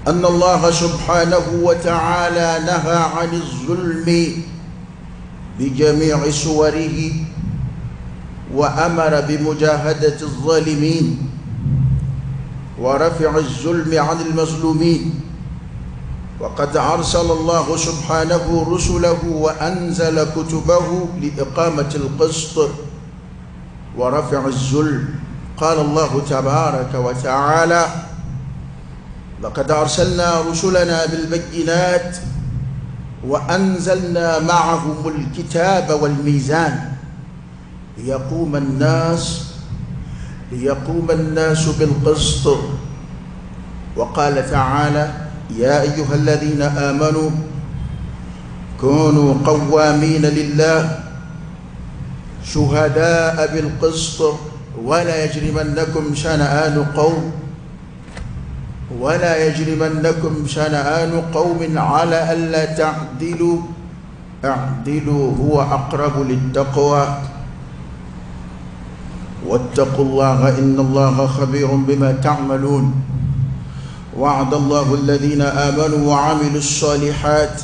أن الله سبحانه وتعالى نهى عن الظلم بجميع صوره وأمر بمجاهدة الظالمين ورفع الظلم عن المظلومين. وقد أرسل الله سبحانه رسله وأنزل كتبه لإقامة القسط ورفع الظلم. قال الله تبارك وتعالى: لقد أرسلنا رسلنا بالبينات وأنزلنا معهم الكتاب والميزان ليقوم الناس بالقسط. وقال تعالى: يا أيها الذين آمنوا كونوا قوامين لله شهداء بالقسط ولا يجرمنكم شنآن قوم على ألا تعدلوا اعدلوا هو أقرب للتقوى واتقوا الله إن الله خبير بما تعملون. وعد الله الذين آمنوا وعملوا الصالحات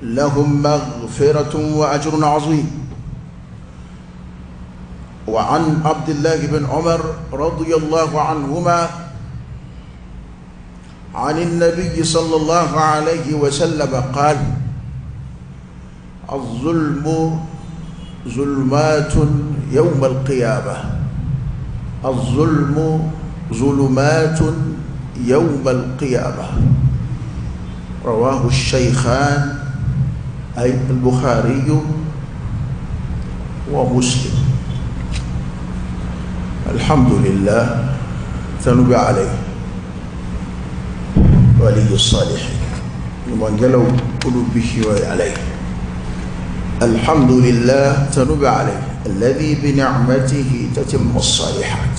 لهم مغفرة وأجر عظيم. وعن عبد الله بن عمر رضي الله عنهما عن النبي صلى الله عليه وسلم قال: الظلم ظلمات يوم القيامة، الظلم ظلمات يوم القيامة. رواه الشيخان أي البخاري ومسلم. الحمد لله تنبى عليه ولي الصالحين ومن جلوا قلوبه عليه. الحمد لله تنبى عليه الذي بنعمته تتم الصالحات.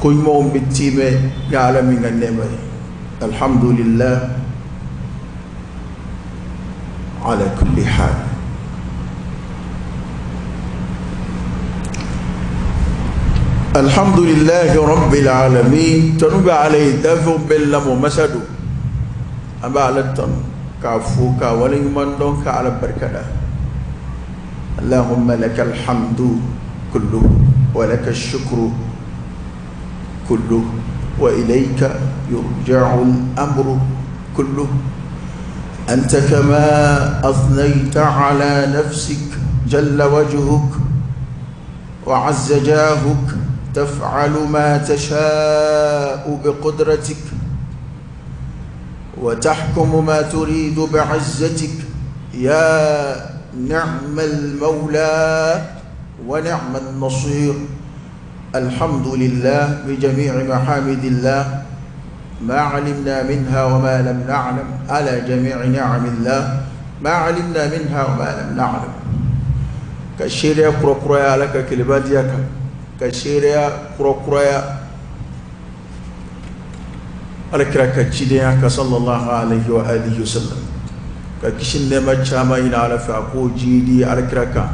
كل يوم بالتيمة يعلم من النعمة. الحمد لله على كل حال. الحمد لله رب العالمين تنبى عليه دفع باللم ومسد أبا على التن كافوكا وليمن دونك على بركة. اللهم لك الحمد كله ولك الشكر كله وإليك يرجع الأمر كله. أنت كما أثنيت على نفسك جل وجهك وعز جاهك، تفعل ما تشاء بقدرتك وتحكم ما تريد بعزتك يا نعم المولى ونعم النصير. الحمد لله بجميع محامد الله ما علمنا منها وما لم نعلم، على جميع نعم الله ما علمنا منها وما لم نعلم. كشيريا كرو لك كلباديك كشيريا كرو alakira cidenya ka sallallahu alaihi wa alihi wasallam ka kishin nema chama ina ala fa ko jidi alakira ka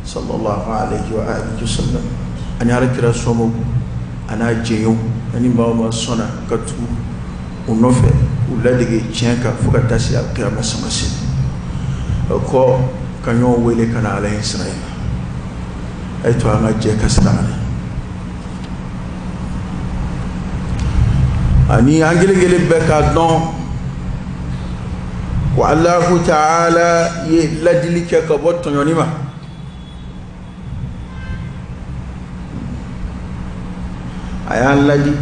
sallallahu alaihi wa alihi wasallam ani alakira somo ana jeyo ani bawo ma sona ka tu u nɔfɛ u ladege tiɲɛ kan fo ka taa se alkiyama sama se o kɔ ka ɲɔgɔn wele ka na ala ye sira in na a ye to an ka jɛ ka siran ale ani an kelen kelen bɛɛ k'a dɔn ko Alahu taala ye ladili kɛ ka bɔ tɔɲɔni ma. A y'an ladi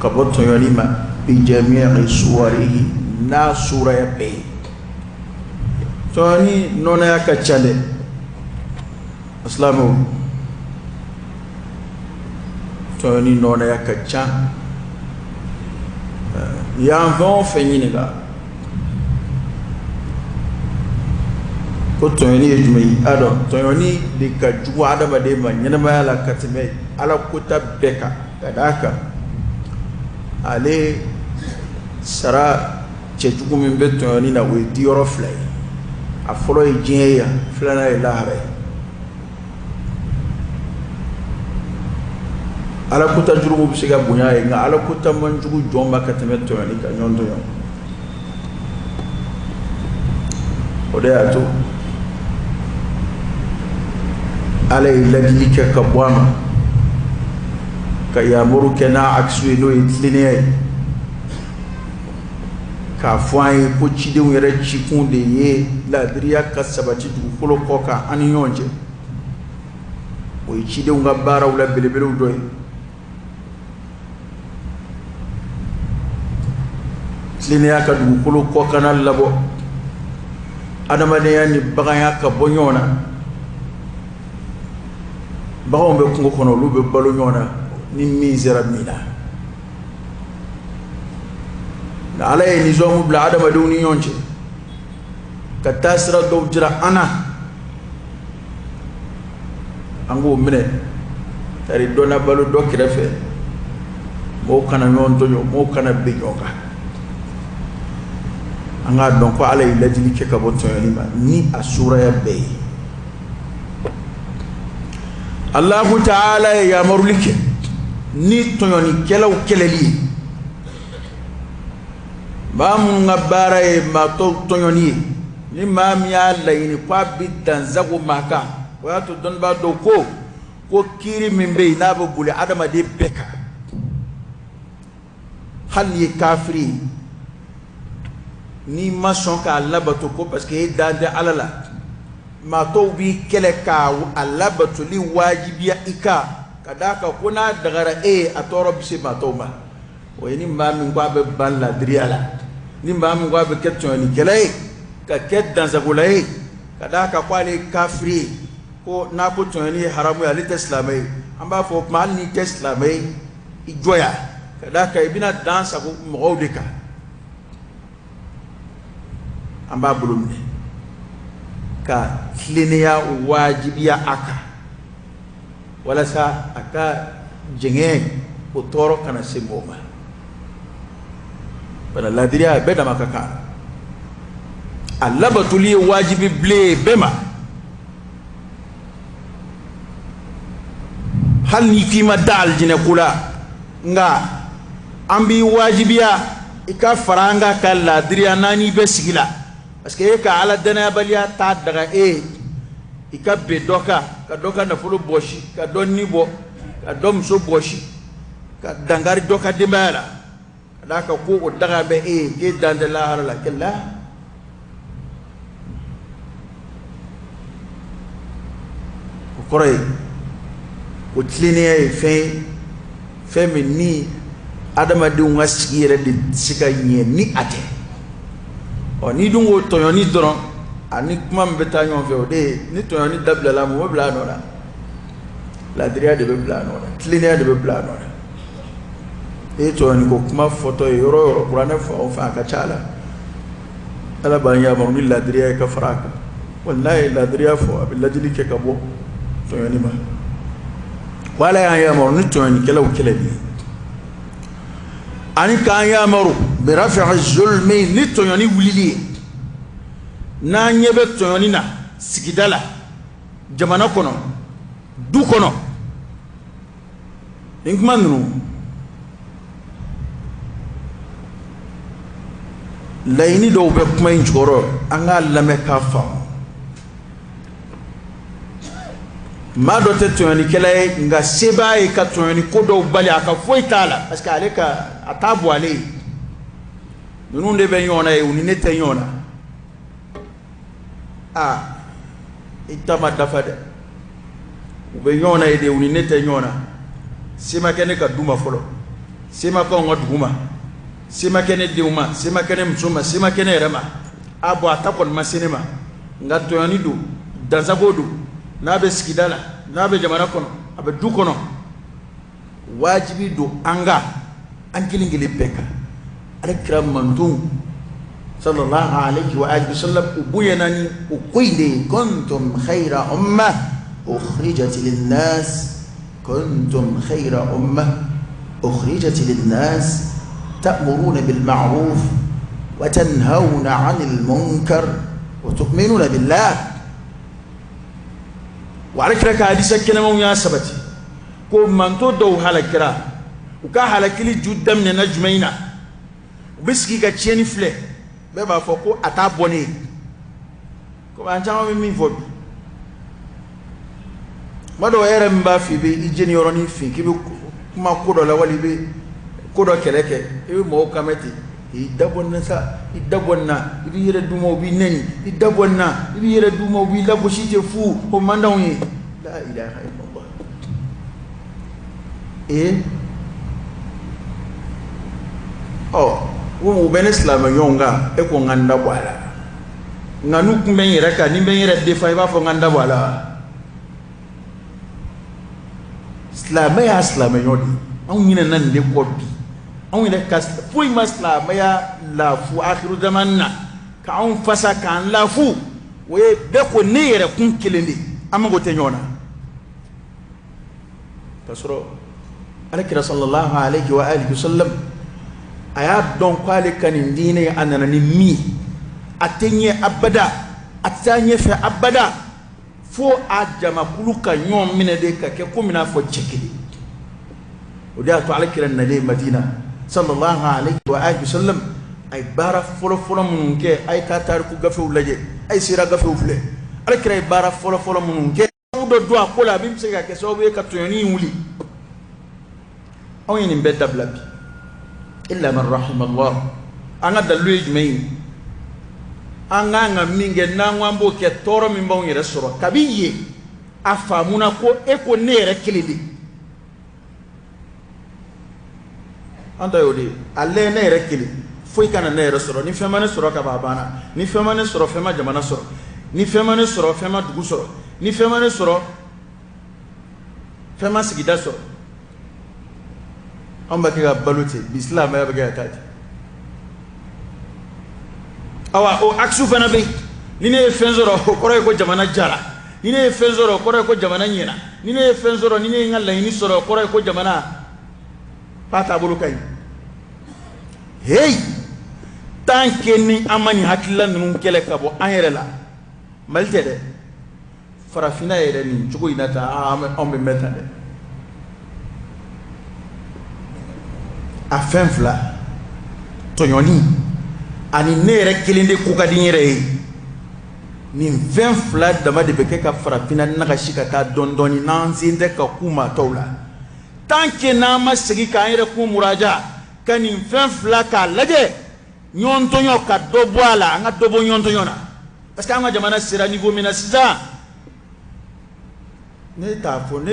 ka bɔ tɔɲɔni ma bi jami'i suwarihi n'a suraya bɛɛ ye. Tɔɲɔni nɔnɔya ka ca dɛ asilamɛw, tɔɲɔni nɔnɔya ka ca. Y'an fɛn o fɛn ɲininka ko tɔɲɔni ye jumɛn ye, a dɔn tɔɲɔni de ka jugu adamaden ma ɲɛnamaya la ka tɛmɛ ala kota bɛɛ kan, ka d'a kan ale sara cɛjugu min bɛ tɔɲɔni na o ye diyɔrɔ fila ye. A fɔlɔ ye diɲɛ ye, filanan ye lahara ye. Ala kota jurumu bɛ se ka bonya ye, nka ala kota man jugu jɔn ma ka tɛmɛ tɔɲɔni kan, ɲɔgɔn tɔɲɔ. O de y'a to Ala ye ladili kɛ ka bɔ a ma, ka yamaru kɛ n'a akisu ye, n'o ye tilennenya ye, k'a fɔ an ye ko cidenw yɛrɛ cikun de ye laadiriya ka sabati dugukolo kɔ kan an ni ɲɔgɔn cɛ. O ye cidenw ka baaraw la belebelew dɔ ye. Tilennenya ka dugukolo kɔkanna labɔ, adamadenya ni baganya ka bɔ ɲɔgɔn na. Baganw bɛ kungo kɔnɔ, olu bɛ balo ɲɔgɔn na ni min sera min na. Nka Ala ye nizamu bila adamadenw ni ɲɔgɔn cɛ ka taa sira dɔw jira an na, an k'o minɛ. Tari dɔ na balo dɔ kɛrɛfɛ, mɔgɔw kana ɲɔgɔn tɔɲɔ, mɔgɔw kana bin ɲɔgɔn kan. An k'a dɔn ko Ala ye ladili kɛ ka bɔ tɔɲɔli ma ni a suraya bɛɛ ye. Alahu taala ye yamaruli kɛ ni tɔɲɔnikɛlaw kɛlɛli ye. Maa minnu ka baara ye maa tɔw tɔɲɔni ye, ni maa min y'a laɲini ko a bɛ dansago maa kan, o y'a to dɔnnibaa dɔw ko kiiri min bɛ yen n'a bɛ boli adamaden bɛɛ kan, hali n'i ye kafiri ye, n'i ma sɔn k'a labato ko parce que e dan tɛ Ala la, maa tɔw b'i kɛlɛ k'a a labatoli wajibiya i kan, ka d'a kan ko n'a dagara e ye, a tɔɔrɔ bɛ se maa tɔw ma. O ye ni maa min ko a bɛ ban laadiriya la, ni maa min ko a bɛ kɛ tɔɲɔnikɛla ye, ka kɛ dansagola ye, ka d'a kan ko ale ye kafiri ye, ko n'a ko tɔɲɔni ye haramu ye, ale tɛ silamɛ ye. An b'a fɔ o tuma, hali n'i tɛ silamɛ ye, i jɔya, ka d'a kan i bɛna dan sago mɔgɔw de kan. An b'a bolo minɛ ka tilennenya wajibiya a kan, walasa a ka jɛngɛ o tɔɔrɔ kana se mɔgɔ ma. Bana laadiriya bɛɛ dama ka kan, a labatoli ye wajibi bilen ye bɛɛ ma. Hali n'i k'i ma da alijinɛ ko la, nka an b'i wajibiya i ka fara an kan ka laadiriya n'an n'i bɛ sigi la, parce que e ka Ala danayabaliya t'a daga e ye i ka ben dɔ kan, ka dɔ ka nafolo bɔsi, ka dɔ ni bɔ, ka dɔ muso bɔsi, ka dankari dɔ ka denbaya la, ka d'a kan ko o daga bɛ e ye, k'e dan tɛ lahara la. Kɛlɛ o kɔrɔ ye ko tilennenya ye fɛn ye, fɛn min ni adamadenw ka sigi yɛrɛ de tɛ se ka ɲɛ ni a tɛ. Ɔ, n'i dun ko tɔɲɔni dɔrɔn, ani kuma min bɛ taa ɲɔgɔn fɛ, o de ye ni tɔɲɔni dabilala, mun bɛ bila a nɔ la? Laadiriya de bɛ bila a nɔ la, tilennenya de bɛ bila a nɔ la. E ye tɔɲɔni ko kuma fɔtɔ ye yɔrɔ o yɔrɔ, kuranɛ fan o fan, a ka ca la Ala b'an yamaru ni laadiriya ye ka fara a kan. Wa n'a ye laadiriya fɔ, a bɛ ladili kɛ ka bɔ tɔɲɔni ma. Ko Ala y'an yamaru ni tɔɲɔnikɛlaw kɛlɛli ye, ani k'an yamaru birafi'i zulmi, ni tɔɲɔni wulili ye. N'an ɲɛ bɛ tɔɲɔni na sigida la, jamana kɔnɔ, du kɔnɔ, nin kuma ninnu laɲini dɔw bɛ kuma in jukɔrɔ, an k'a lamɛn k'a faamu. Maa dɔ tɛ tɔɲɔnikɛla ye, nka se b'a ye ka tɔɲɔni ko dɔw bali, a ka foyi t'a la, parce que ale ka a t'a bɔ ale ye. Ninnu de bɛ ɲɔgɔn na ye, u ni ne tɛ ɲɔgɔn na. Aa, i ta ma dafa dɛ. U bɛ ɲɔgɔn na ye de, u ni ne tɛ ɲɔgɔn na. Se ma kɛ ne ka du ma fɔlɔ, se ma kɛ anw ka dugu ma, se ma kɛ ne denw ma, se ma kɛ ne muso ma, se ma kɛ ne yɛrɛ ma. A bɔn, a ta kɔni ma se ne ma, nka tɔɲɔni don, dansago don, n'a bɛ sigida la, n'a bɛ jamana kɔnɔ, a bɛ du kɔnɔ, wajibi don an kan, an kelen kelen bɛɛ kan. Ala kira mantonw sallallahu alaihi wa alihi wasallam, u bonyana ni o ko in de ye. Kuntum khayra umma ukhrijat linnas, kuntum khayra umma ukhrijat linnas ta'muruna bil ma'ruf wa tanhauna 'anil munkar wa tu'minuna billah. Wa ala kira ka hadisa kɛnɛmanw y'a sabati. Ko manto dɔw halakira, u ka halakili ju daminɛna jumɛn na? U bɛ sigi ka tiɲɛni filɛ, bɛɛ b'a fɔ ko a t'a bɔ ne ye. Komi an caman bɛ min fɔ bi, tuma dɔw e yɛrɛ min b'a fɔ i bɛ i jeni yɔrɔnin fin k'i bɛ kuma ko dɔ la wali i bɛ ko dɔ kɛlɛ kɛ, i bɛ mɔgɔw kan mɛn ten: i da bɔ nin na sa, i da bɔ nin na, i b'i yɛrɛ d'u ma u b'i nɛni, i da bɔ nin na, i b'i yɛrɛ d'u ma u b'i lagosi ten fu, o man d'anw ye. La ilaha illallah. Ee, ɔ, u bɛ ne silamɛ ɲɔgɔn kan, e ko n ka n da bɔ a la, nka n'u kun bɛ n yɛrɛ kan, ni n bɛ n yɛrɛ défend, i b'a fɔ n ka n da bɔ a la wa? Silamɛ y'a silamɛ ɲɔgɔn de ye. Anw ɲinɛna nin de kɔ bi. Anw yɛrɛ ka foyi ma silamɛya lafu akhiru zaman na k'anw fasa k'an lafu, o ye bɛɛ ko ne yɛrɛ kun kelen de, an mago tɛ ɲɔgɔn na. K'a sɔrɔ alakira sallallahu alaihi wa alihi wasallam a y'a dɔn k'ale ka nin diinɛ, a nana ni min ye, a tɛ ɲɛ abada, a tɛ taa ɲɛfɛ abada, fo a jamakulu ka ɲɔgɔn minɛ de ka kɛ komi n'a fɔ cɛ kelen. O de y'a to alakira nalen Madina sallallahu alaihi wa alihi wasallam, a ye baara fɔlɔ-fɔlɔ minnu kɛ, a ye taa tariku gafew lajɛ, a ye sira gafew filɛ, alakira ye baara fɔlɔ-fɔlɔ minnu kɛ, dɔ don a ko la min bɛ se ka kɛ sababu ye ka tɔɲɔni in wuli. Anw ye nin bɛɛ dabila bi, illa man rahimallah. An ka dalilu ye jumɛn ye? An k'an ka min kɛ, n'an ko an b'o kɛ, tɔɔrɔ min b'anw yɛrɛ sɔrɔ kabi yen, a faamuna ko e ko ne yɛrɛ kelen de, an ta y'o de ye. A lajɛ, ne yɛrɛ kelen, foyi kana ne yɛrɛ sɔrɔ. Ni fɛn ma ne sɔrɔ ka ban, a banna. Ni fɛn ma ne sɔrɔ, fɛn ma jamana sɔrɔ. Ni fɛn ma ne sɔrɔ, fɛn ma dugu sɔrɔ. Ni fɛn ma ne sɔrɔ, fɛn ma sigida sɔrɔ. Anw bɛ kɛ ka balo ten bi, silamɛya bɛ kɛ ka taa ten. Awa, o axe fana bɛ yen. Ni ne ye fɛn sɔrɔ, o kɔrɔ ye ko jamana jara. Ni ne ye fɛn sɔrɔ, o kɔrɔ ye ko jamana ɲɛna. Ni ne ye fɛn sɔrɔ, ni ne ye n ka laɲini sɔrɔ, o kɔrɔ ye ko jamana k'a taabolo ka ɲi. Hey, tant que ni an ma nin hakilila ninnu kɛlɛ ka bɔ an yɛrɛ la, Mali tɛ dɛ, farafinna yɛrɛ nin cogo in na tan, anw bɛ mɛn tan dɛ. A fɛn fila, tɔɲɔni ani ne yɛrɛ kelen de ko ka di n yɛrɛ ye, nin fɛn fila dama de bɛ kɛ ka farafinna nagasi ka taa dɔɔni dɔɔni, n'an sen tɛ ka ku maa tɔw la. Tant que n'an ma segin k'an yɛrɛ kun muraja ka nin fɛn fila k'a lajɛ, ɲɔgɔn tɔɲɔ ka dɔ bɔ a la, an ka dɔ bɔ ɲɔgɔn tɔɲɔ na, parce que an ka jamana sera niveau min na sisan, ne t'a fɔ ne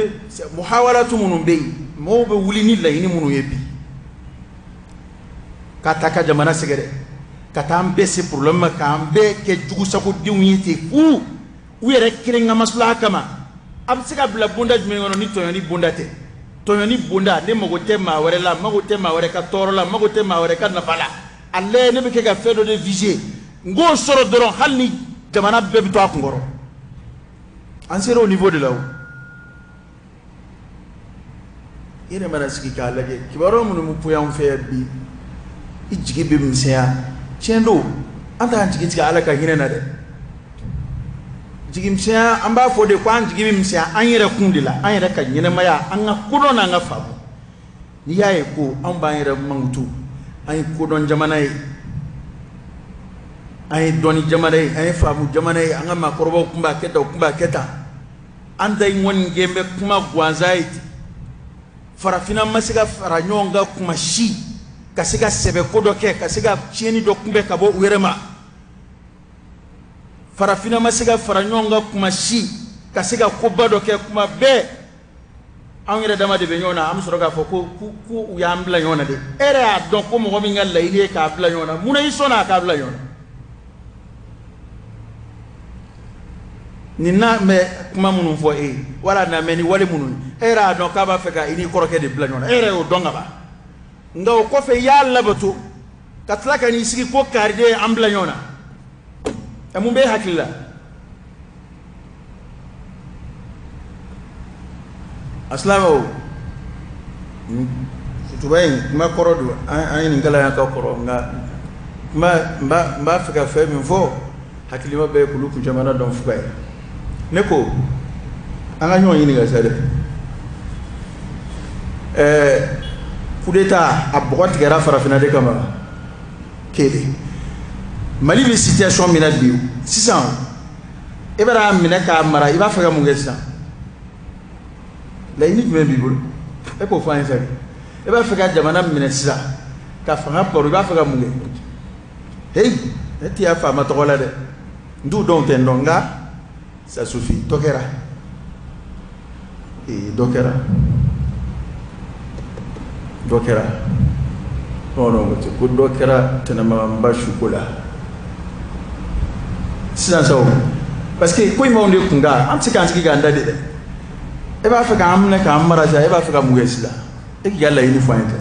muhawalatu minnu bɛ yen, mɔgɔw bɛ wuli ni laɲini minnu ye bi, ka taa ka jamana sɛgɛrɛ, ka taa an bɛɛ se problème ma, k'an bɛɛ kɛ jugusagodenw ye ten fu, u yɛrɛ kelen ka maslaha kama. A bɛ se ka bila bonda jumɛn kɔnɔ ni tɔɲɔni bonda tɛ? Tɔɲɔni bonda, ne mago tɛ maa wɛrɛ la, n mago tɛ maa wɛrɛ ka tɔɔrɔ la, n mago tɛ maa wɛrɛ ka nafa la. A lajɛ, ne bɛ kɛ ka fɛn dɔ de viser, n k'o sɔrɔ dɔrɔn, hali ni jamana bɛɛ bɛ to a kunkɔrɔ. An sera o niveau de la. O i yɛrɛ mana sigi k'a lajɛ, kibaruya minnu bɛ fɔ anw fɛ yan bi, i jigi bɛ misɛnya. Tiɲɛ don, an t'an jigi tigɛ Ala ka hinɛ na dɛ. Jigi misɛnya, an b'a fɔ de ko an jigi bɛ misɛnya an yɛrɛ kun de la, an yɛrɛ ka ɲɛnɛmaya, an ka kodɔn n'an ka faamu. N'i y'a ye ko anw b'an yɛrɛ mankutu, an ye kodɔn jamana ye, an ye dɔnni jamana ye, an ye faamu jamana ye, an ka maakɔrɔbaw tun b'a kɛ tan, u tun b'a kɛ tan, an ta in kɔni kɛn bɛ kuma gansan ye ten. Farafinna ma se ka fara ɲɔgɔn kan kuma si ka se ka sɛbɛ ko dɔ kɛ, ka se ka tiɲɛni dɔ kunbɛn ka bɔ u yɛrɛ ma. Farafinna ma se ka fara ɲɔgɔn kan kuma si ka se ka koba dɔ kɛ. Kuma bɛɛ anw yɛrɛ dama de bɛ ɲɔgɔn na, an bɛ sɔrɔ k'a fɔ ko u y'an bila ɲɔgɔn na de. E yɛrɛ y'a dɔn ko mɔgɔ min ka laɲini ye k'a bila ɲɔgɔn na, munna i sɔnna a k'a bila ɲɔgɔn na? Nin n'a mɛ kuma minnu fɔ e ye, wala n'a mɛ ni wale minnu ye, e yɛrɛ y'a dɔn k'a b'a fɛ ka i n'i kɔrɔkɛ de bila ɲɔgɔn na, e yɛrɛ y'o dɔn ka ban. Nka o kɔfɛ i y'a labato ka tila ka n'i sigi ko kari de ye an bila ɲɔgɔn na. Ɛ, mun b'e hakili la? A silamɛw, kutuba in kuma kɔrɔ don, an ye nin kalan yan ka kɔrɔ, nka kuma n b'a fɛ ka fɛn min fɔ, hakilima bɛɛ ye kulu kuncɛmana dɔn fuga ye. Ne ko an ka ɲɔgɔn ɲininka sa dɛ. Ɛɛ, coup d'état a bɔgɔ tigɛra farafinna de kama. Kelen, Mali bɛ situation min na bi sisan, e bɛna minɛ k'a mara, i b'a fɛ ka mun kɛ sisan? Laɲini jumɛn b'i bolo? E k'o fɔ an ye sa. E b'a fɛ ka jamana minɛ sisan ka fanga paro, i b'a fɛ ka mun kɛ? Heyi, ne t'i ya faama tɔgɔ la dɛ, n t'u dɔn, tɛ n dɔn, nka ça suffit. Dɔ kɛra, ee, dɔ kɛra, dɔ kɛra. Bamananw ko ten ko dɔ kɛra tɛnɛmaganba suko la. Sisan sa o, parce que ko in b'anw de kun kan, an tɛ se k'an sigi k'an da de dɛ. E b'a fɛ k'an minɛ k'an mara sisan, e b'a fɛ ka mun kɛ sisan? E k'i ka laɲini fɔ an ye kɛ.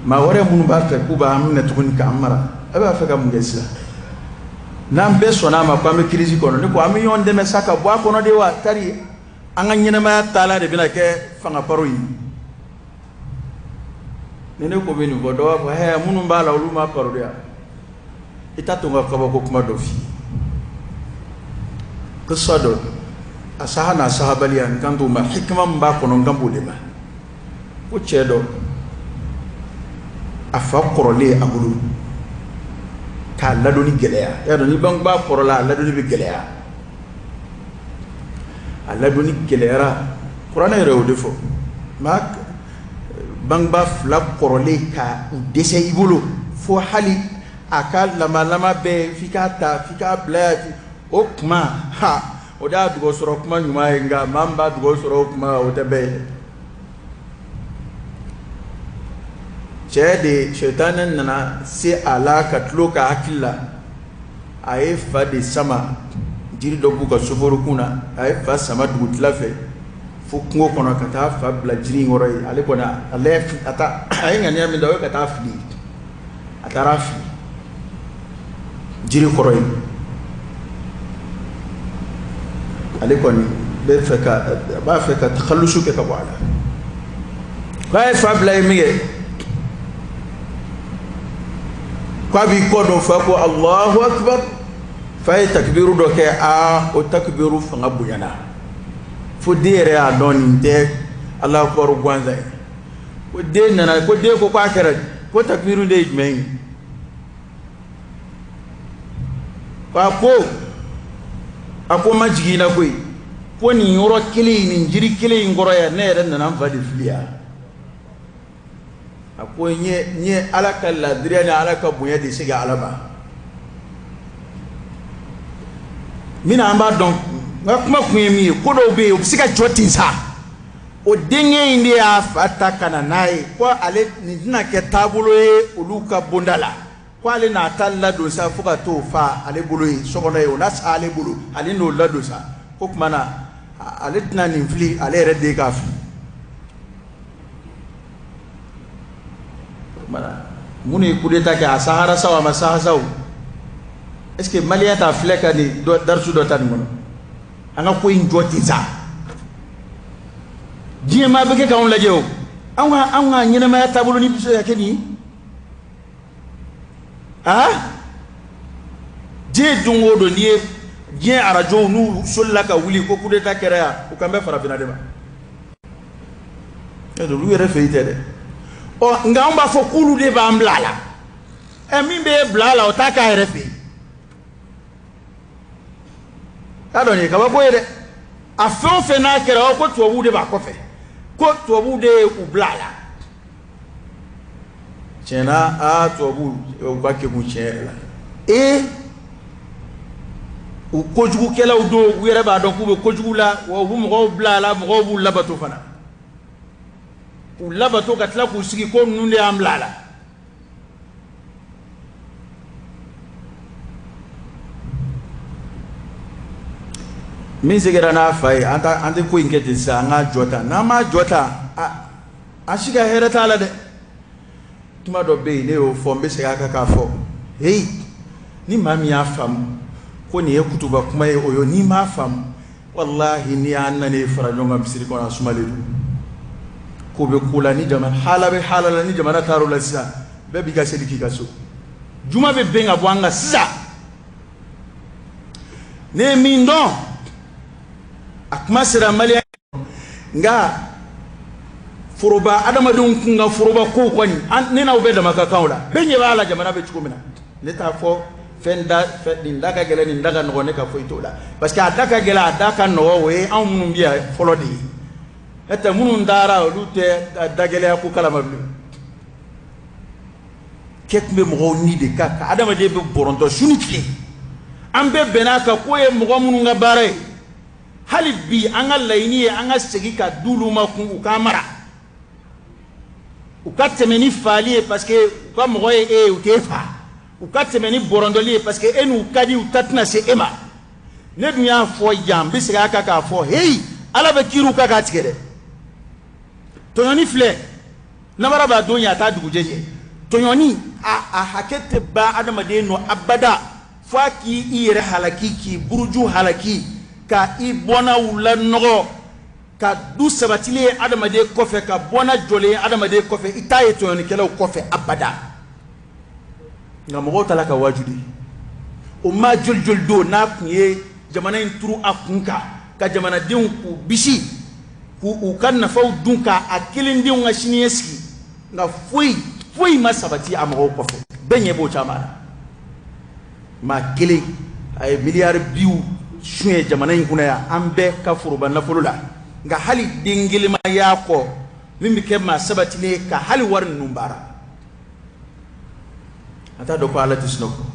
Maa wɛrɛ minnu b'a fɛ k'u b'an minɛ tuguni k'an mara, e b'a fɛ ka mun kɛ sisan? N'an bɛɛ sɔnna a ma ko an bɛ crise kɔnɔ, ne ko an bɛ ɲɔgɔn dɛmɛ sa ka bɔ a kɔnɔ de wa. Tari an ka ɲɛnamaya taala de bɛna kɛ fanga paro ye. Ni ne ko bɛ nin fɔ, dɔ b'a fɔ hɛ, minnu b'a la olu ma paro de ya. I t'a to n ka kabako kuma dɔ f'i ye. Kisa dɔ, a saha n'a sahabaliya, n kan t'o ma. Hikima min b'a kɔnɔ, n kan b'o de ma. Ko cɛ dɔ, a fa kɔrɔlen a bolo k'a ladonni gɛlɛya. Y'a dɔn, ni bangebaa kɔrɔla, a ladonni bɛ gɛlɛya. A ladonni gɛlɛyara. Kuranɛ yɛrɛ y'o de fɔ. Maa bangebaa fila kɔrɔlen ka u dɛsɛ i bolo, fo hali a ka lamalama bɛɛ f'i k'a ta, f'i k'a bila yan, o kuma ha, o de y'a dugawu sɔrɔ kuma ɲuman ye. Nka maa min b'a dugawu sɔrɔ o kuma, o tɛ bɛɛ ye. Cɛ de, sɛtanɛ nana se a la ka tulo ka hakili la. A ye fa de sama jiri dɔ b'u ka soforokun na. A ye fa sama dugutila fɛ fo kungo kɔnɔ ka taa fa bila jiri in kɔrɔ yen. Ale kɔni, ale a ta, a ye ŋaniya min da, o ye ka taa fili. A taara fili jiri kɔrɔ yen. Ale kɔni bɛ fɛ ka, a b'a fɛ ka takhalusu kɛ ka bɔ a la. K'a ye fa bila yen min kɛ, k'a b'i kɔ don, fa ko Allahu akbar. Fa ye takibiru dɔ kɛ. Aa, o takibiru fanga bonyana fo den yɛrɛ y'a dɔn nin tɛ Allahu akbar gansan ye. Ko den nana, ko den ko k'a kɛra ko takibiru de ye jumɛn ye? Ko a ko ma jigin i la koyi, ko nin yɔrɔ kelen in, nin jiri kelen in kɔrɔ yan, ne yɛrɛ nana n fa de fili yan. A ko n ye Ala ka ladiriya ni Ala ka bonya de segin Ala ma. Min an b'a dɔn, n ka kuma kun ye min ye, ko dɔw bɛ yen, o bɛ se ka jɔ ten sa. O denkɛ in de y'a fa ta ka na n'a ye, ko ale nin tɛna kɛ taabolo ye olu ka bonda la, ko ale n'a ta ladon sa fo ka t'o fa ale bolo yen so kɔnɔ yen. O na sa ale bolo, ale n'o ladon sa, ko tuma na ale tɛna nin fili, ale yɛrɛ den k'a fili. Minnu ye coup d'état kɛ, a sahara sa o, a ma saha sa o, est ce que malien t'a filɛ ka nin darisu dɔ ta nin kɔnɔ? An ka ko in jɔ ten sa. Diɲɛ maa bɛ kɛ k'anw lajɛ o. Anw ka ɲɛnamaya taabolo ni bɛ se ka kɛ nin ye? Aa, diɲɛ don o don, n'i ye diɲɛ arajow n'u solila ka wuli ko coup d'état kɛra yan, u kan bɛ farafinna de ma. Olu yɛrɛ fɛ yen tɛ dɛ. Ɔ, nka anw b'a fɔ k'olu de b'an bila a la. Ɛ, min b'e bila a la, o t'a k'a yɛrɛ fɛ yen. Y'a dɔn, nin ye kabako ye dɛ. A fɛn o fɛn n'a kɛra o, ko tubabuw de b'a kɔfɛ, ko tubabuw de ye u bila a la. Tiɲɛna, aa, tubabuw u ka kekun tiɲɛ yɛrɛ la. Ee, u kojugukɛlaw don, u yɛrɛ b'a dɔn k'u bɛ kojugu la, wa u bɛ mɔgɔw bila a la, mɔgɔw b'u labato fana, k'u labato ka tila k'u sigi ko ninnu de y'an bila a la. Min seginna n'a fa ye, an tɛ ko in kɛ ten sisan, an k'a jɔ tan. N'an m'a jɔ tan, an si ka hɛrɛ t'a la dɛ. Kuma dɔ bɛ yen, ne y'o fɔ, n bɛ segin a kan k'a fɔ. Heyi, ni maa min y'a faamu ko nin ye kutuba kuma ye, o ye. N'i m'a faamu, walahi, n'i y'an nalen fara ɲɔgɔn kan misiri kɔnɔ, a sumalen don. Ko bɛ ko la, ni jamana hala bɛ hala la, ni jamana taar'o la sisan, bɛɛ b'i ka seli k'i ka so. Juma bɛ bɛn ka bɔ an kan sisan. Ne ye min dɔn, a kuma sera maliyɛn, nka Foroba adamadenw kun ka foroba kow kɔni, ne n'aw bɛɛ dama ka kan o la. Bɛɛ ɲɛ b'a la jamana bɛ cogo min na. Ne t'a fɔ fɛn da fɛn nin da ka gɛlɛn, nin da ka nɔgɔn, ne ka foyi t'o la, parce que a da ka gɛlɛn, a da ka nɔgɔn, o ye anw minnu bɛ yan fɔlɔ de ye. N'o tɛ minnu taara, olu tɛ dagɛlɛya ko kalama bilen. Kɛ tun bɛ mɔgɔw ni de kan ka adamaden bɛ bɔrɔntɔ su ni tile. An bɛɛ bɛn'a kan k'o ye mɔgɔ minnu ka baara ye. Hali bi an ka laɲini ye an ka segin ka d'olu ma kun, u k'an mara, u ka tɛmɛ ni faali ye, parce que u ka mɔgɔ ye e ye, u t'e fa. U ka tɛmɛ ni bɔrɔntɔli ye, parce que e n'u ka di, u ta tɛna se e ma. Ne dun y'a fɔ yan, n bɛ segin a kan k'a fɔ, heyi, Ala bɛ kiiriw kan k'a tigɛ dɛ. Tɔɲɔni filɛ, namara b'a don ye, a t'a dugujɛ jɛ. Tɔɲɔni a hakɛ tɛ ban adamaden nɔ abada, fo a k'i i yɛrɛ halaki, k'i buruju halaki, ka i bɔnnaw lanɔgɔ, ka du sabatilen ye adamaden kɔfɛ, ka bɔnna jɔlen ye adamaden kɔfɛ. I t'a ye tɔɲɔnikɛlaw kɔfɛ abada. Nka mɔgɔw taara ka wajuli o maa joli joli don n'a tun ye jamana in turu a kun kan, ka jamanadenw k'u bisi, k'u u ka nafaw dun, k'a kelendenw ka siniɲɛ sigi. Nka foyi foyi ma sabati a mɔgɔw kɔfɛ. Bɛɛ ɲɛ b'o caman na. Maa kelen a ye miliyari biw suɲɛ jamana in kunna yan, an bɛɛ ka foroba nafolo la. Nka hali den kelen ma y'a kɔ min bɛ kɛ maa sabatilen ye ka hali wari ninnu baara. A t'a dɔn ko Ala tɛ sunɔgɔ.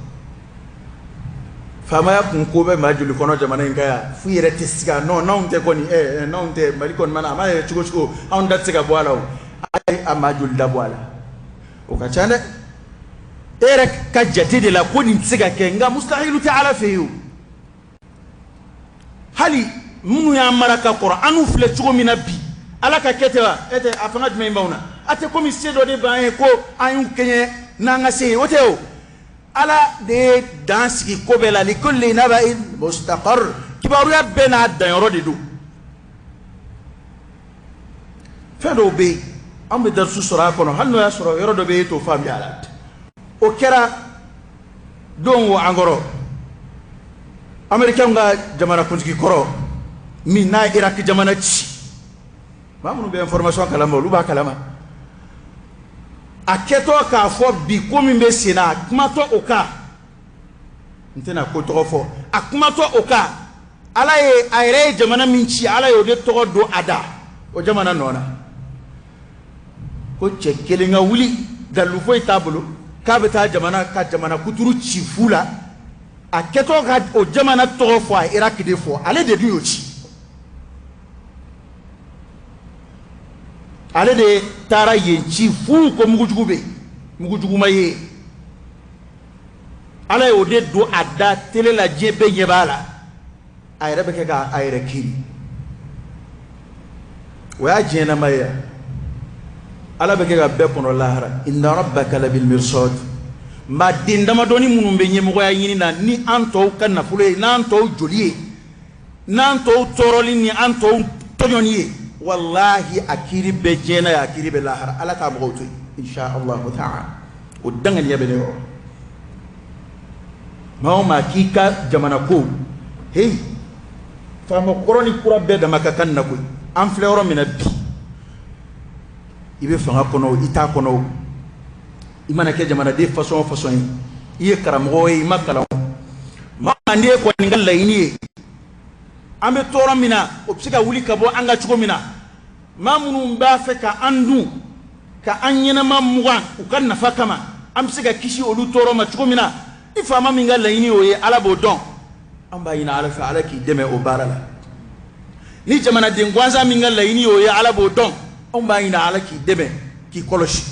Faamaya kun ko bɛ maa joli kɔnɔ jamana in kan yan, f'u yɛrɛ tɛ siga. Non, n'anw tɛ kɔni, n'anw tɛ Mali kɔni mana a mana yɛrɛ cogo cogo, anw da tɛ se ka bɔ a la. O a ye a maa joli da bɔ a la, o ka ca dɛ. E yɛrɛ ka jate de la ko nin tɛ se ka kɛ, nka mustahilu tɛ Ala fɛ yen. O hali minnu y'an mara ka kɔrɔ, an n'u filɛ cogo min na bi, Ala ka kɛ ten wa? E tɛ a fanga jumɛn b'anw na? A tɛ komi se dɔ de b'an ye ko an y'u kɛɲɛ n'an ka se ye, o tɛ. O Ala de ye dan sigi ko bɛɛ la. Likulli naba'in mustaqar, kibaruya bɛɛ n'a danyɔrɔ de don. Fɛn dɔw bɛ yen, an bɛ darisu sɔrɔ a kɔnɔ, hali n'o y'a sɔrɔ yɔrɔ dɔ bɛ yen, e t'o faamuya a la. O kɛra don o an kɔrɔ, Américain ka jamanakuntigi kɔrɔ min n'a ye Irak jamana ci, maa minnu bɛ information kalama, olu b'a kalama. A kɛtɔ k'a fɔ bi ko min bɛ sen na, a kumatɔ o kan, n tɛna ko tɔgɔ fɔ, a kumatɔ o kan, Ala ye a yɛrɛ ye jamana min ci, Ala y'o de tɔgɔ don a da o jamana nɔ na, ko cɛ kelen ka wuli, dalilu foyi t'a bolo, k'a bɛ taa jamana ka jamana kuturu ci fu la. A kɛtɔ ka o jamana tɔgɔ fɔ, a Irak de fɔ. Ale de dun y'o ci, ale de taara yen ci fu, ko mugujugu bɛ yen, mugujugu ma ye. Ala y'o de don a da télé la, diɲɛ bɛɛ ɲɛ b'a la. A yɛrɛ bɛ kɛ k'a yɛrɛ kiri, o y'a diɲɛnama ye. Ala bɛ kɛ ka bɛɛ kɔnɔ lahara. Inna rabbaka labil mirsad. Maa den damadɔni minnu bɛ ɲɛmɔgɔya ɲini na ni an tɔw ka nafolo ye, n'an tɔw joli ye, n'an tɔw tɔɔrɔli ni an tɔw tɔɲɔni ye, walahi a kiiri bɛ diɲɛ na ye, a kiiri bɛ lahara. Ala k'a mɔgɔw to yen, insha allahu ta'ala. O danganiya bɛ ne yɔrɔ. Maa o maa k'i ka jamana ko, heyi, faama kɔrɔ ni kura bɛɛ dama ka kan na koyi. An filɛ yɔrɔ min na bi, i bɛ fanga kɔnɔ o, i t'a kɔnɔ o, i mana kɛ jamanaden façon o façon ye, i ye karamɔgɔ ye, i ma kalan o, maa n'e kɔni ka laɲini ye an bɛ tɔɔrɔ min na, o bɛ se ka wuli ka bɔ an ka cogo min na, maa minnu b'a fɛ ka an dun, ka an ɲɛnama mugan u ka nafa kama, an bɛ se ka kisi olu tɔɔrɔ ma cogo min na, i faama min ka laɲini o ye, Ala b'o dɔn. An b'a ɲini Ala fɛ, Ala k'i dɛmɛ o baara la. Ni jamanaden gansan min ka laɲini o ye, Ala b'o dɔn. Anw b'a ɲini Ala k'i dɛmɛ, k'i kɔlɔsi.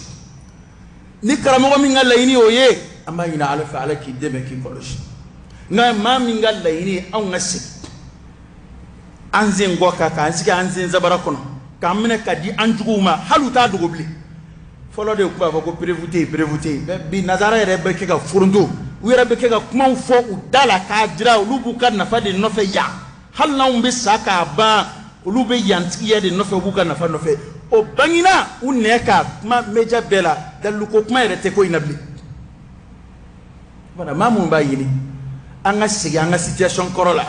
Ni karamɔgɔ min ka laɲini o ye, an b'a ɲini Ala fɛ, Ala k'i dɛmɛ, k'i kɔlɔsi. Nka maa min ka laɲini ye anw ka segin an sen kɔ kan, k'an sigi an sen sabara kɔnɔ, k'an minɛ ka di an juguw ma, hali u t'a dogo bilen. Fɔlɔ de tun b'a fɔ ko preuve tɛ yen, preuve tɛ yen. Bi nazara yɛrɛ bɛ kɛ ka foronto, u yɛrɛ bɛ kɛ ka kumaw fɔ u da la k'a jira olu b'u ka nafa de nɔfɛ yan. Hali n'anw bɛ sa k'a ban, olu bɛ yantigiya de nɔfɛ, u b'u ka nafa nɔfɛ. O bangina u nɛ ka kuma média bɛɛ la, daliluko kuma yɛrɛ tɛ ko in na bilen. Voilà, maa minnu b'a ɲini an ka segin an ka situation kɔrɔ la,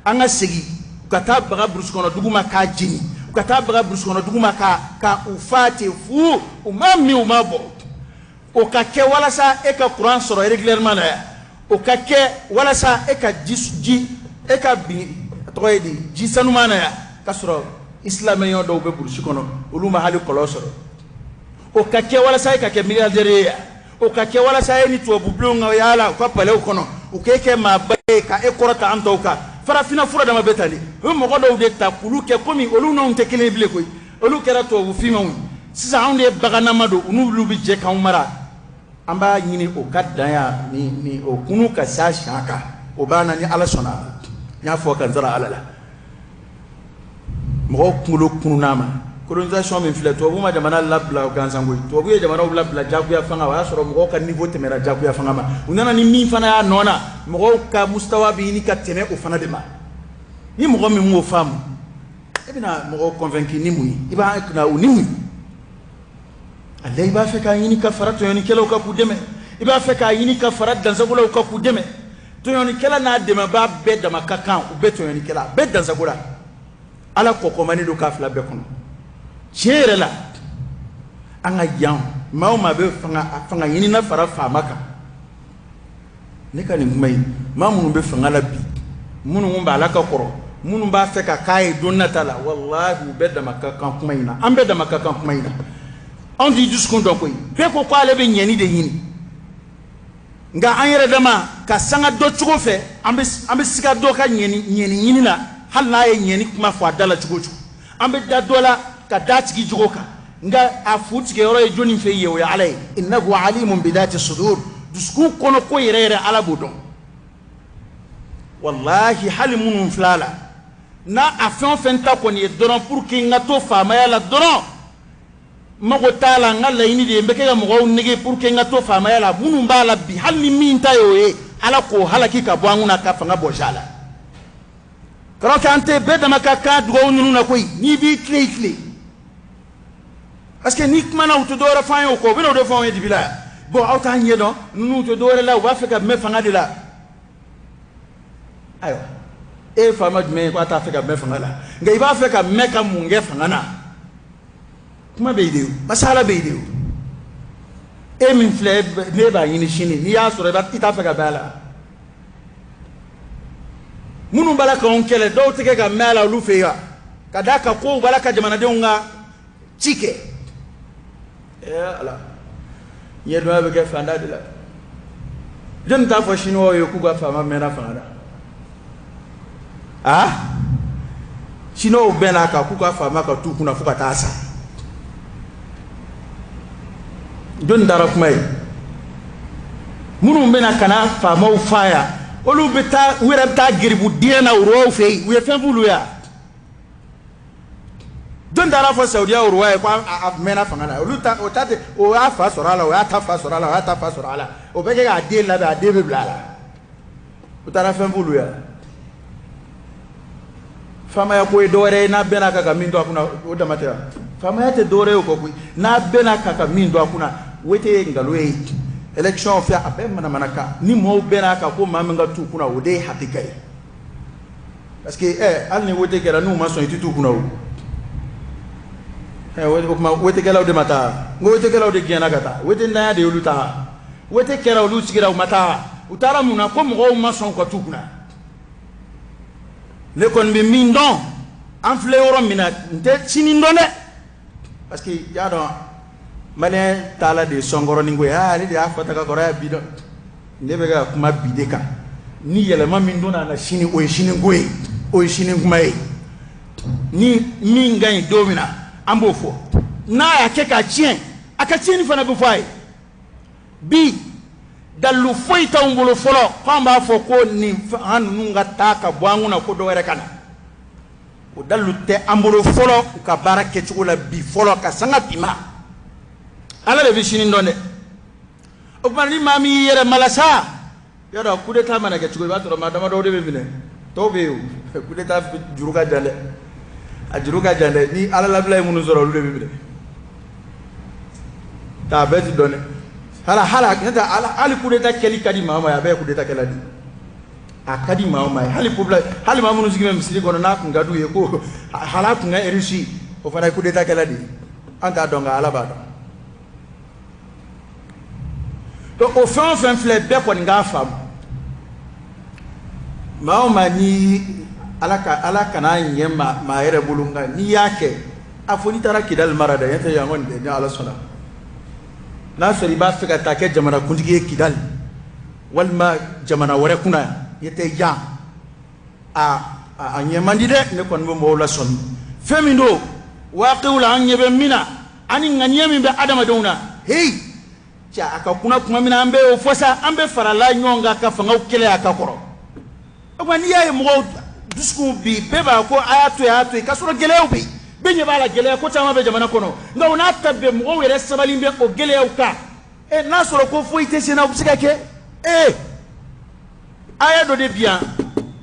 an ka segin ka taa baga burusi kɔnɔ dugu ma k'a jeni. U ka taa baga burusi kɔnɔ dugu ma ka u fa ten fu, u ma min, u ma bɔ. O ka kɛ walasa e ka courant sɔrɔ régulièrement na yan. O ka kɛ walasa e ka ji e ka bin, a tɔgɔ ye di, ji sanuman na yan, k'a sɔrɔ isilamɛɲɔ dɔw bɛ burusi kɔnɔ, olu ma hali kɔlɔn sɔrɔ. O ka kɛ walasa e ka kɛ milliardaire ye yan. O ka kɛ walasa e ni tubabubilenw ka yaala u ka palais kɔnɔ, u k'e kɛ maaba ye ka e kɔrɔta an tɔw kan. Farafinna fura dama bɛ tali, u bɛ mɔgɔ dɔw de ta k'olu kɛ komi olu n'anw tɛ kelen ye bilen koyi. Olu kɛra tubabu finmanw ye sisan, anw de ye bagannama don, u n'olu bɛ jɛ k'anw mara. An b'a ɲini o ka dan yan, ni o kunu ka s'a siɲɛ kan, o b'an na ni Ala sɔnna. N y'a fɔ ka n sara Ala la, mɔgɔw kunkolo kunun'a ma. Colonisation min filɛ, tubabu ma jamana labila gansan koyi. Tubabu ye jamanaw labila jagoya fanga, o y'a sɔrɔ mɔgɔw ka niveau tɛmɛra jagoya fanga ma. U nana ni min fana y'a nɔ na, mɔgɔw ka mustawa bɛ ɲini ka tɛmɛ o fana de ma. Ni mɔgɔ min m'o faamu, e bɛna mɔgɔw convaincre ni mun ye? I b'a kunna u ni mun ye? Ale, i b'a fɛ k'a ɲini ka fara tɔɲɔnikɛlaw kan k'u dɛmɛ, i b'a fɛ k'a ɲini ka fara dansagolaw kan k'u dɛmɛ. Tɔɲɔnikɛla n'a dɛmɛbaa bɛɛ dama ka kan, u bɛɛ tɔɲɔnikɛla, bɛɛ dansagola. Ala kɔkɔmani don k'a fila bɛɛ kɔnɔ. Tiɲɛ yɛrɛ la, an ka yan, maa o maa bɛ fanga ɲinina fara faama kan, ne ka nin kuma in, maa minnu bɛ fanga la bi, minnu b'a la ka kɔrɔ, minnu b'a fɛ ka k'a ye don nata la, walahi, u bɛɛ dama ka kan kuma in na. An bɛɛ dama ka kan kuma in na. Anw t'i dusukun dɔn koyi. Bɛɛ ko k'ale bɛ ɲɛni de ɲini, nka an yɛrɛ dama ka sanga dɔ cogo fɛ, an bɛ siga dɔ ka ɲɛni ɲini na, hali n'a ye ɲɛni kuma fɔ a da la cogo o cogo. An bɛ da dɔ la ka da tigi jogo kan, nka a fu tigɛyɔrɔ ye jɔnni fɛ yen? O ye Ala ye. Innahu alimun bidati sudur. Dusukun kɔnɔ ko yɛrɛ yɛrɛ, Ala b'o dɔn. Walahi, hali minnu filɛ a la n'a a fɛn o fɛn ta kɔni ye dɔrɔn pour que n ka to faamaya la dɔrɔn, mago t'a la, n ka laɲini de ye n bɛ kɛ ka mɔgɔw nege pour que n ka to faamaya la. Minnu b'a la bi, hali ni min ta ye o ye, Ala k'o halaki ka bɔ an kunna ka fanga bɔsi a la. Kɔrɔ kɛ an tɛ bɛɛ dama ka kan dugawu ninnu na koyi. N'i b'i tile, i tile, parce que n'i kumana, u tɛ dɔwɛrɛ fɔ an ye o kɔ, u bɛna o de fɔ anw ye dibi la yan. Bon, aw t'an ɲɛ dɔn, ninnu tɛ dɔwɛrɛ la, u b'a fɛ ka mɛn fanga de la. Ayiwa, e ye faama jumɛn ye k'a t'a fɛ ka mɛn fanga la? Nka i b'a fɛ ka mɛn ka mun kɛ fanga na? Kuma bɛ yen de o, masala bɛ yen de o. E min filɛ, ne b'a ɲini sini, n'i y'a sɔrɔ, i t'a fɛ ka bɛn a la. Minnu b'a la k'anw kɛlɛ, dɔw tɛ kɛ ka mɛn a la olu fɛ yen wa, ka d'a kan kow b'a la ka jamanadenw ka ci kɛ. Ee Ala, ɲɛdɔnya bɛ kɛ fanda de la. Jɔnni t'a fɔ siniwaw ye k'u ka faama mɛnna fanga la? A siniwaw bɛn'a kan k'u ka faama ka t'u kunna fo ka taa sa. Jɔnni taara kuma ye? Minnu bɛna ka na faamaw fa yan, olu bɛ taa, u yɛrɛ bɛ taa geribu diɲɛ na roi fɛ yen, u ye fɛn f'olu ye. Jɔn taara fɔ Saudiya roi ye ko a mɛnna fanga la? Olu ta, o ta tɛ, o y'a fa sɔrɔ a la, o y'a ta fa sɔrɔ a la, o y'a ta fa sɔrɔ a la, o bɛ kɛ k'a den labɛn, a den bɛ bila a la. U taara fɛn f'olu ye. Faamaya ko ye dɔwɛrɛ ye n'a bɛnna kan ka min to a kunna, o dama tɛ wa? Faamaya tɛ dɔwɛrɛ ye o kɔ koyi. N'a bɛnna kan ka min to a kunna, wote ye nkalon ye, élection fɛ, a bɛɛ manamanakan. Ni mɔɔw bɛnna kan ko maa min ka t'u kunna, o de ye hakika ye, parce que hali ni wote kɛra, n'u ma sɔn, i tɛ t'u kunna o. O tuma wotekɛlaw de ma taa? N ko wotekɛlaw de gɛnna ka taa. Wote ntanya de y'olu taa. Wote kɛra, olu sigira, u ma taa. U taara mun na? Ko mɔgɔw ma sɔn ka t'u kunna. Ne kɔni bɛ min dɔn, an filɛ yɔrɔ min na, n tɛ sini dɔn dɛ, parce que i y'a dɔn, malien taala de ye sɔnkɔrɔnin ko ye. Aa, ale de y'a fɔ ta ka kɔrɔ ya bi dɔn. Ne bɛ ka kuma bi de kan. Ni yɛlɛma min donna a la sini, o ye sini ko ye, o ye sini kuma ye. Ni min ka ɲi don min na, an b'o fɔ. N'a y'a kɛ k'a tiɲɛ, a ka tiɲɛni fana bɛ fɔ a ye. Bi, dalilu foyi t'anw bolo fɔlɔ k'an b'a fɔ ko nin an ninnu ka taa ka bɔ an kunna ko dɔ wɛrɛ ka na. O dalilu tɛ an bolo fɔlɔ u ka baara kɛcogo la bi fɔlɔ, ka sanga bi ma. Ala de bɛ sini dɔn dɛ. O tuma, ni maa min y'i yɛrɛ malasa, yɔrɔ coup d'état mana kɛ cogo, i b'a sɔrɔ maa damadɔw de bɛ minɛ, tɔw bɛ yen. O coup d'état juru ka jan dɛ, a juru ka jan dɛ. Ni Ala labila ye minnu sɔrɔ, olu de bɛ minɛ. A bɛɛ ti dɔn dɛ. Hala hala, n'o tɛ hali coup d'état kɛli ka di maa ma ye, a bɛɛ ye coup d'état kɛla di. A ka di maa o maa ye, hali popula, hali maa minnu sigilen bɛ misiri kɔnɔ, n'a kun ka d'u ye ko hal'a kun ka réussi, o fana ye coup d'état kɛla de ye. An t'a dɔn, nka Ala b'a dɔn. Donc o fɛn o fɛn filɛ, bɛɛ kɔni k'a faamu, maa o maa ni Ala ka, Ala kana ɲɛ maa yɛrɛ bolo, nka n'i y'a kɛ, a fɔ n'i taara Kidali mara dɛ, ɲɛ tɛ yan kɔni dɛ. Ni Ala sɔnna, n'a sɔrɔ i b'a fɛ ka taa kɛ jamanakuntigi ye Kidali walima jamana wɛrɛ kunna yan, ɲɛ tɛ yan, a ɲɛ man di dɛ. Ne kɔni bɛ mɔgɔw lasɔmi fɛn min don waaqiw la, an ɲɛ bɛ min na ani ŋaniya min bɛ adamadenw na. Heyi cɛ, a ka kunna tuma min na, an bɛ o fɔ sa, an bɛ farala ɲɔgɔn kan ka fangaw kɛlɛ a ka kɔrɔ. O tuma n'i y'a ye mɔgɔw dusukun bi, bɛɛ b'a ko a y'a to yen, a y'a to yen, k'a sɔrɔ gɛlɛyaw bɛ yen, bɛɛ ɲɛ b'a la, gɛlɛya ko caman bɛ jamana kɔnɔ, nka o n'a ta bɛɛ, mɔgɔw yɛrɛ sabali bɛ o gɛlɛyaw kan. Ɛ, n'a sɔrɔ ko foyi tɛ sen na, o bɛ se ka kɛ. Ee, aya dɔ de bi yan,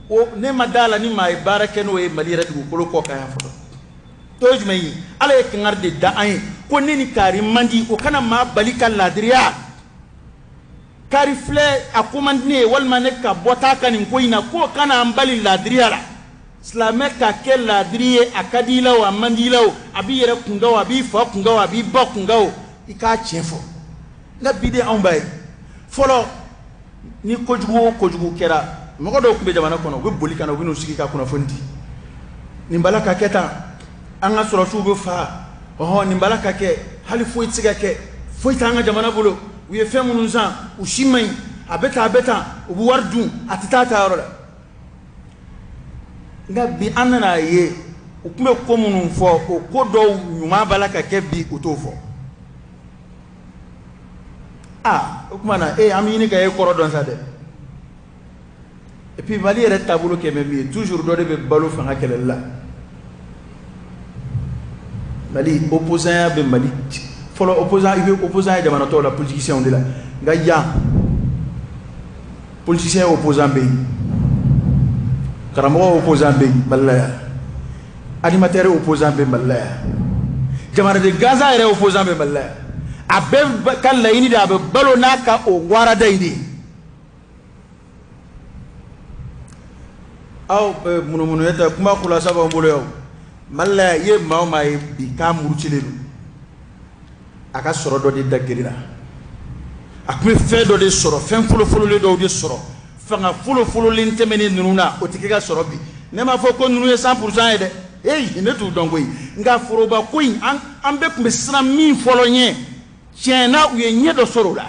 o ne ma da la ni maa ye baara kɛ n'o ye Mali yɛrɛ dugukolo kɔ kan yan fɔlɔ. O ye jumɛn ye? Ala ye kangari de da an ye ko ne ni kaari man di, o kana maa bali ka laadiriya. Kaari filɛ, a ko man di ne ye, walima ne ka bɔ t'a ka nin ko in na, k'o kana an bali laadiriya la. Silamɛ ka kɛ laadiri ye, a ka di i la o, a man di i la o, a b'i yɛrɛ kunkan o, a b'i fa kunkan o, a b'i ba kunkan o, i k'a tiɲɛ fɔ. Nka bi de, anw b'a ye fɔlɔ, ni kojugu o kojugu kɛra, mɔgɔ dɔw tun bɛ jamana kɔnɔ, u bɛ boli ka na, u bɛ n'u sigi ka kunnafoni di: nin bala ka kɛ tan, an ka sɔrɔsiw bɛ fa, ɔhɔn, nin bala ka kɛ, hali foyi tɛ se ka kɛ, foyi t'an ka jamana bolo, u ye fɛn minnu san, u si man ɲi, a bɛ tan, a bɛ tan, u bɛ wari dun, a tɛ taa taayɔrɔ la. Nka bi, an nana ye, u tun bɛ ko minnu fɔ, o ko dɔw ɲuman b'a la ka kɛ bi, u t'o fɔ. Aa, o tuma na e, an bɛ ɲini ka e kɔrɔ dɔn sa dɛ. Et puis Mali yɛrɛ taabolo kɛ bɛ min ye, toujours dɔ de bɛ balo fanga kɛlɛli la. Mali opposant ya bɛ Mali fɔlɔ, opposant, i bɛ opposant ye jamana tɔw la, politiciens de la, nka yan, politicien opposant bɛ yen, karamɔgɔ opposant bɛ yen Mali la yan, animateur opposant bɛ Mali la yan, jamanaden gansan yɛrɛ opposant bɛ Mali la yan. A bɛɛ ka laɲini de, a bɛ balo n'a ka o warada in de ye. Aw munumunu tɛ kuma kulasa b'an bolo yan. Mali la, i ye maa o maa ye bi k'a murutilen don, a ka sɔrɔ dɔ de da gerenna, a tun bɛ fɛn dɔ de sɔrɔ, fɛn folofololen dɔw de sɔrɔ. Fanga folofololen tɛmɛnen ninnu na, o tɛ ka sɔrɔ bi. Ne m'a fɔ ko ninnu ye 100% ye dɛ, eyi, ne t'u dɔn koyi, nka foroba ko in, an bɛɛ tun bɛ siran min fɔlɔ ɲɛ, tiɲɛ na, u ye ɲɛ dɔ sɔrɔ o la.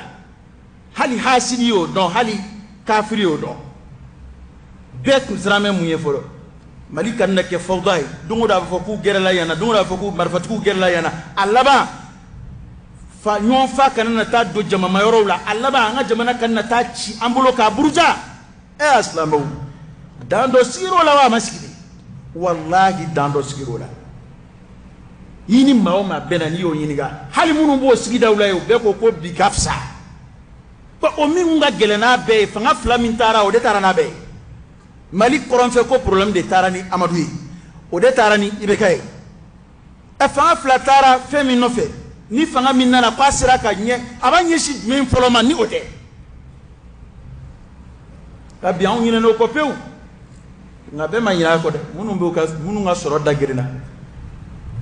Hali hasidi y'o dɔn, hali kafiri y'o dɔn. Bɛɛ tun siran bɛ mun ye fɔlɔ? Mali ka na kɛ fawda ye. Don o don a bɛ fɔ k'u gɛrɛla yan na, don o don a bɛ fɔ k'u marifatigiw gɛrɛla yan na, a laban fa ɲɔgɔn fa kana na taa don jamama yɔrɔw la, a laban an ka jamana kana na taa ci an bolo k'a buruja. Ɛ, a silamɛw, dan dɔ sigir'o la wa a ma sigi de? Walahi, dan dɔ sigir'o la. I ni maa o maa bɛnna, n'i y'o ɲininka, hali minnu b'o sigidaw la yen, o bɛɛ ko ko bi ka fisa. O min ka gɛlɛn n'a bɛɛ ye, fanga fila min taara, o de taara n'a bɛɛ ye. Mali kɔrɔnfɛ ko problème de taara ni Amadu ye, o de taara ni IBK ye. Ɛ, fanga fila taara fɛn min nɔfɛ, ni fanga min nana k'a sera ka ɲɛ, a b'a ɲɛsin jumɛn fɔlɔ ma ni o tɛ? Nka bi, anw ɲinɛna o kɔ pewu. Nka bɛɛ ma ɲinɛ a kɔ dɛ. Minnu b'u ka, minnu ka sɔrɔ da gerenna,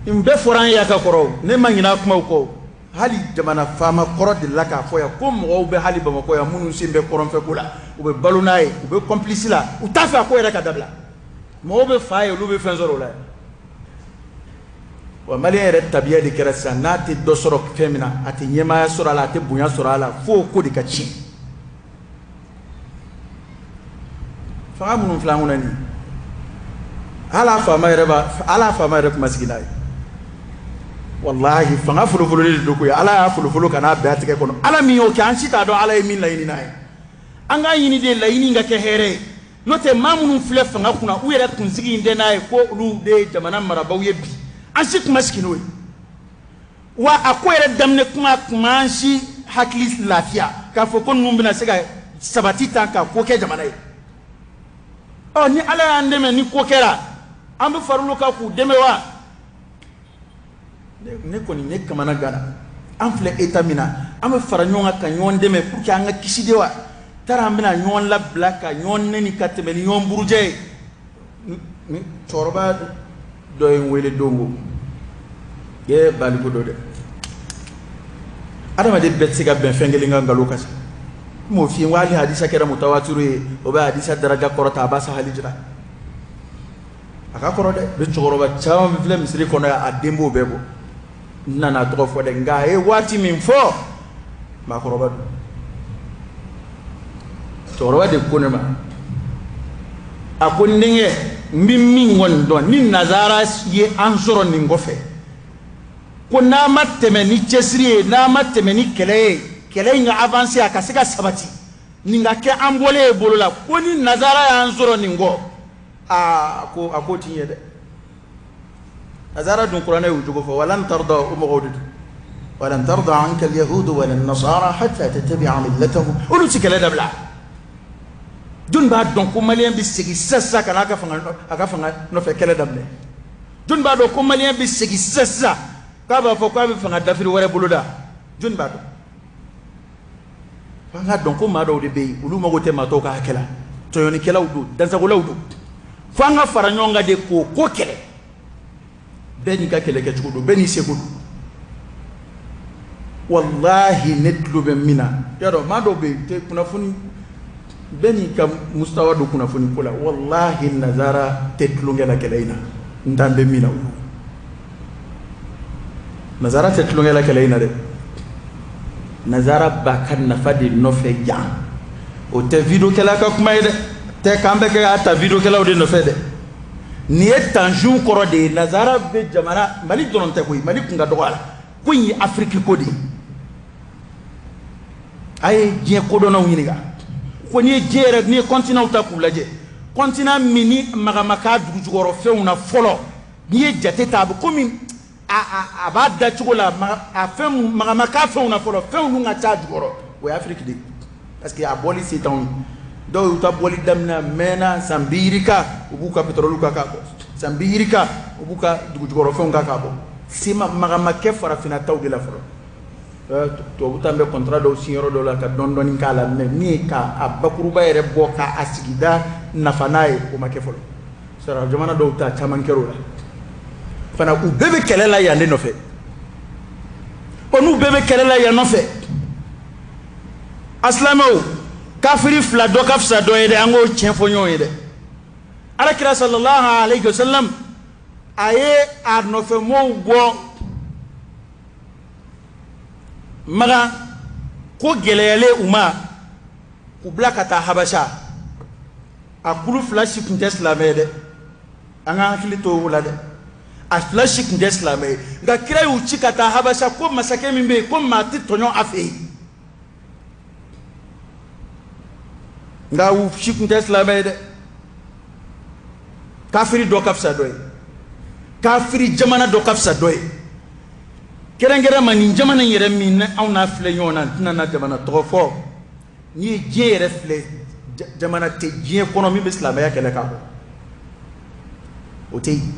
nin bɛɛ fɔra an ye a ka kɔrɔ. Ne ma ɲinɛ a kumaw kɔ. Hali jamana faama kɔrɔ delila k'a fɔ yan ko mɔgɔw bɛ hali Bamakɔ yan minnu sen bɛ kɔrɔnfɛ ko la, u bɛ balo n'a ye, u bɛ complice la, u t'a fɛ a ko yɛrɛ ka dabila. Mɔgɔw bɛ fa ye, olu bɛ fɛn sɔrɔ o la. Wa maliyɛn yɛrɛ tabiya de kɛra sisan, n'a tɛ dɔ sɔrɔ fɛn min na, a tɛ ɲɛmaaya sɔrɔ a la, a tɛ bonya sɔrɔ a la, fo ko de ka tiɲɛ. Fanga minnu filɛ an kunna nin, hali a faama yɛrɛ b'a, hali a faama yɛrɛ kuma sigi n'a ye. Walahi, fanga folofololen de don koyi. Ala y'a folofolo ka n'a bɛn a tigɛ kɔnɔ. Ala min y'o kɛ, an si t'a dɔn Ala ye min laɲini n'a ye. An k'a ɲini de, laɲini ka kɛ hɛrɛ ye. N'o tɛ, maa minnu filɛ fanga kunna, u yɛrɛ kunsigi in tɛ n'a ye ko olu de ye jamana marabaaw ye bi. An si kuma sigi n'o ye wa. A ko yɛrɛ daminɛ kuma kuma, an si hakili lafiya k'a fɔ ko ninnu bɛna se ka sabati tan ka ko kɛ jamana ye. Ɔ, ni Ala y'an dɛmɛ, ni ko kɛra, an bɛ far'olu kan k'u dɛmɛ wa? Ne kɔni, ne kamana gana. An filɛ état min na, an bɛ fara ɲɔgɔn kan ka ɲɔgɔn dɛmɛ pour que an ka kisi de wa? Taara an bɛna ɲɔgɔn labila ka ɲɔgɔn nɛni ka tɛmɛ ni ɲɔgɔn burujɛ ye. Cɛkɔrɔba dɔ ye n wele don ko ye baliku dɔ dɛ. Adamaden bɛɛ tɛ se ka bɛn fɛn kelen kan nkalon ka sa. N m'o f'i ye n ko hali hadisa kɛra mutawatiru ye, o bɛ hadisa daraja kɔrɔta, a b'a sahali jira. A ka kɔrɔ dɛ. Bɛ cɛkɔrɔba caman filɛ misiri kɔnɔ yan, a den b'o bɛɛ bɔ. N nana a tɔgɔ fɔ dɛ, nka a ye waati min fɔ, maakɔrɔba don. Cɛkɔrɔba de ko ne ma, a ko n denkɛ, n bɛ min kɔni dɔn, ni nazara ye an sɔrɔ nin kɔfɛ, ko n'a ma tɛmɛ ni cɛsiri ye, n'a ma tɛmɛ ni kɛlɛ ye, kɛlɛ in ka avancer, a ka se ka sabati, nin ka kɛ an bɔlen ye bolo la, ko ni nazara y'an sɔrɔ nin kɔ, aa, ko a k'o ti ɲɛ dɛ. Nazara dun kuranɛ y'u cogo fɔ, walan tarda, o mɔgɔw de don, walan tarda anka alyahudu wala nasara hatta tattabi'a millatahum. Olu ti kɛlɛ dabila. Jɔnni b'a dɔn ko maliyɛn bɛ segin sisan sisan ka n'a a ka fanga nɔfɛ kɛlɛ daminɛ? Jɔnni b'a dɔn ko maliyɛn bɛ segin sisan sisan k'a b'a fɔ k'a bɛ fanga dafiri wɛrɛ boloda? Jɔnni b'a dɔn? F'an k'a dɔn ko maa dɔw de bɛ yen, olu mago tɛ maa tɔw ka hakɛ la, tɔɲɔnikɛlaw don, dansagolaw don. F'an ka fara ɲɔgɔn kan de k'o ko kɛlɛ. Bɛɛ n'i ka kɛlɛ kɛcogo don, bɛɛ n'i seko don. Walahi ne tulo bɛ min na, y'a dɔn maa dɔw bɛ yen tɛ kunnafoni, bɛɛ n'i ka mustawa don kunnafoni ko la. Walahi nazara tɛ tulonkɛ la kɛlɛ in na, n t'an bɛ min na, nazara tɛ tulonkɛ la kɛlɛ in na dɛ. Nazara b'a ka nafa de nɔfɛ yan. O tɛ vidéokɛla ka kuma ye dɛ, tɛ k'an bɛ kɛ k'a ta vidéokɛlaw de nɔfɛ dɛ. Nin ye tension kɔrɔ de ye. Nazara bɛ jamana Mali dɔrɔn tɛ koyi, Mali kun ka dɔgɔ a la, ko in ye Afiriki ko de ye. A ye diɲɛ kodɔnnaw ɲininka ko n'i ye diɲɛ yɛrɛ, n'i ye continent ta k'u lajɛ, continent min ni maga ma k'a dugujukɔrɔ fɛnw na fɔlɔ, n'i ye jate ta, a bɛ komi a b'a da cogo la, a fɛn maga ma k'a fɛnw na fɔlɔ, fɛnw dun ka ca a jukɔrɔ, o ye Afiriki de ye. Parce que a bɔli se t'anw ye. Dɔw y'u ta bɔli daminɛ mɛnna, san bi yirika u b'u ka pétrole ka k'a bɔ, san bi yirika u b'u ka dugujukɔrɔfɛnw ka k'a bɔ. Sema maga ma kɛ farafinna taw de la fɔlɔ. Tubabu ta bɛ contrat dɔw signé yɔrɔ dɔw la ka dɔɔni dɔɔni k'a la, mais min ye k'a bakuruba yɛrɛ bɔ k'a sigida nafa n'a ye, o ma kɛ fɔlɔ. Sara jamana dɔw ta caman kɛra o la fana. U bɛɛ bɛ kɛlɛ la yan de nɔfɛ. Ɔ, n'u bɛɛ bɛ kɛlɛ la yan nɔfɛ, a silamɛw, kafiri fila dɔ ka fisa dɔ ye dɛ, an k'o tiɲɛ fɔ ɲɔgɔn ye dɛ. Alakira sallallahu alayhi wa sallam, a ye a nɔfɛmɔgɔw bɔ Makan, ko gɛlɛyalen u ma, k'u bila ka taa Habasha. A kulu fila si tun tɛ silamɛ ye dɛ, an ka hakili to o la dɛ. A fila si tun tɛ silamɛ ye, nka kira y'u ci ka taa Habasha, ko masakɛ min bɛ yen, ko maa tɛ tɔɲɔ a fɛ yen. Nka u si tun tɛ silamɛ ye dɛ. Kafiri dɔ ka fisa dɔ ye, kafiri jamana dɔ ka fisa dɔ ye, kɛrɛnkɛrɛn ma nin jamana in yɛrɛ min anw n'a filɛ ɲɔgɔn na, n tɛna na jamana tɔgɔ fɔ. N'i ye diɲɛ yɛrɛ filɛ, jamana tɛ diɲɛ kɔnɔ min bɛ silamɛya kɛlɛ k'a bɔ, o tɛ yen.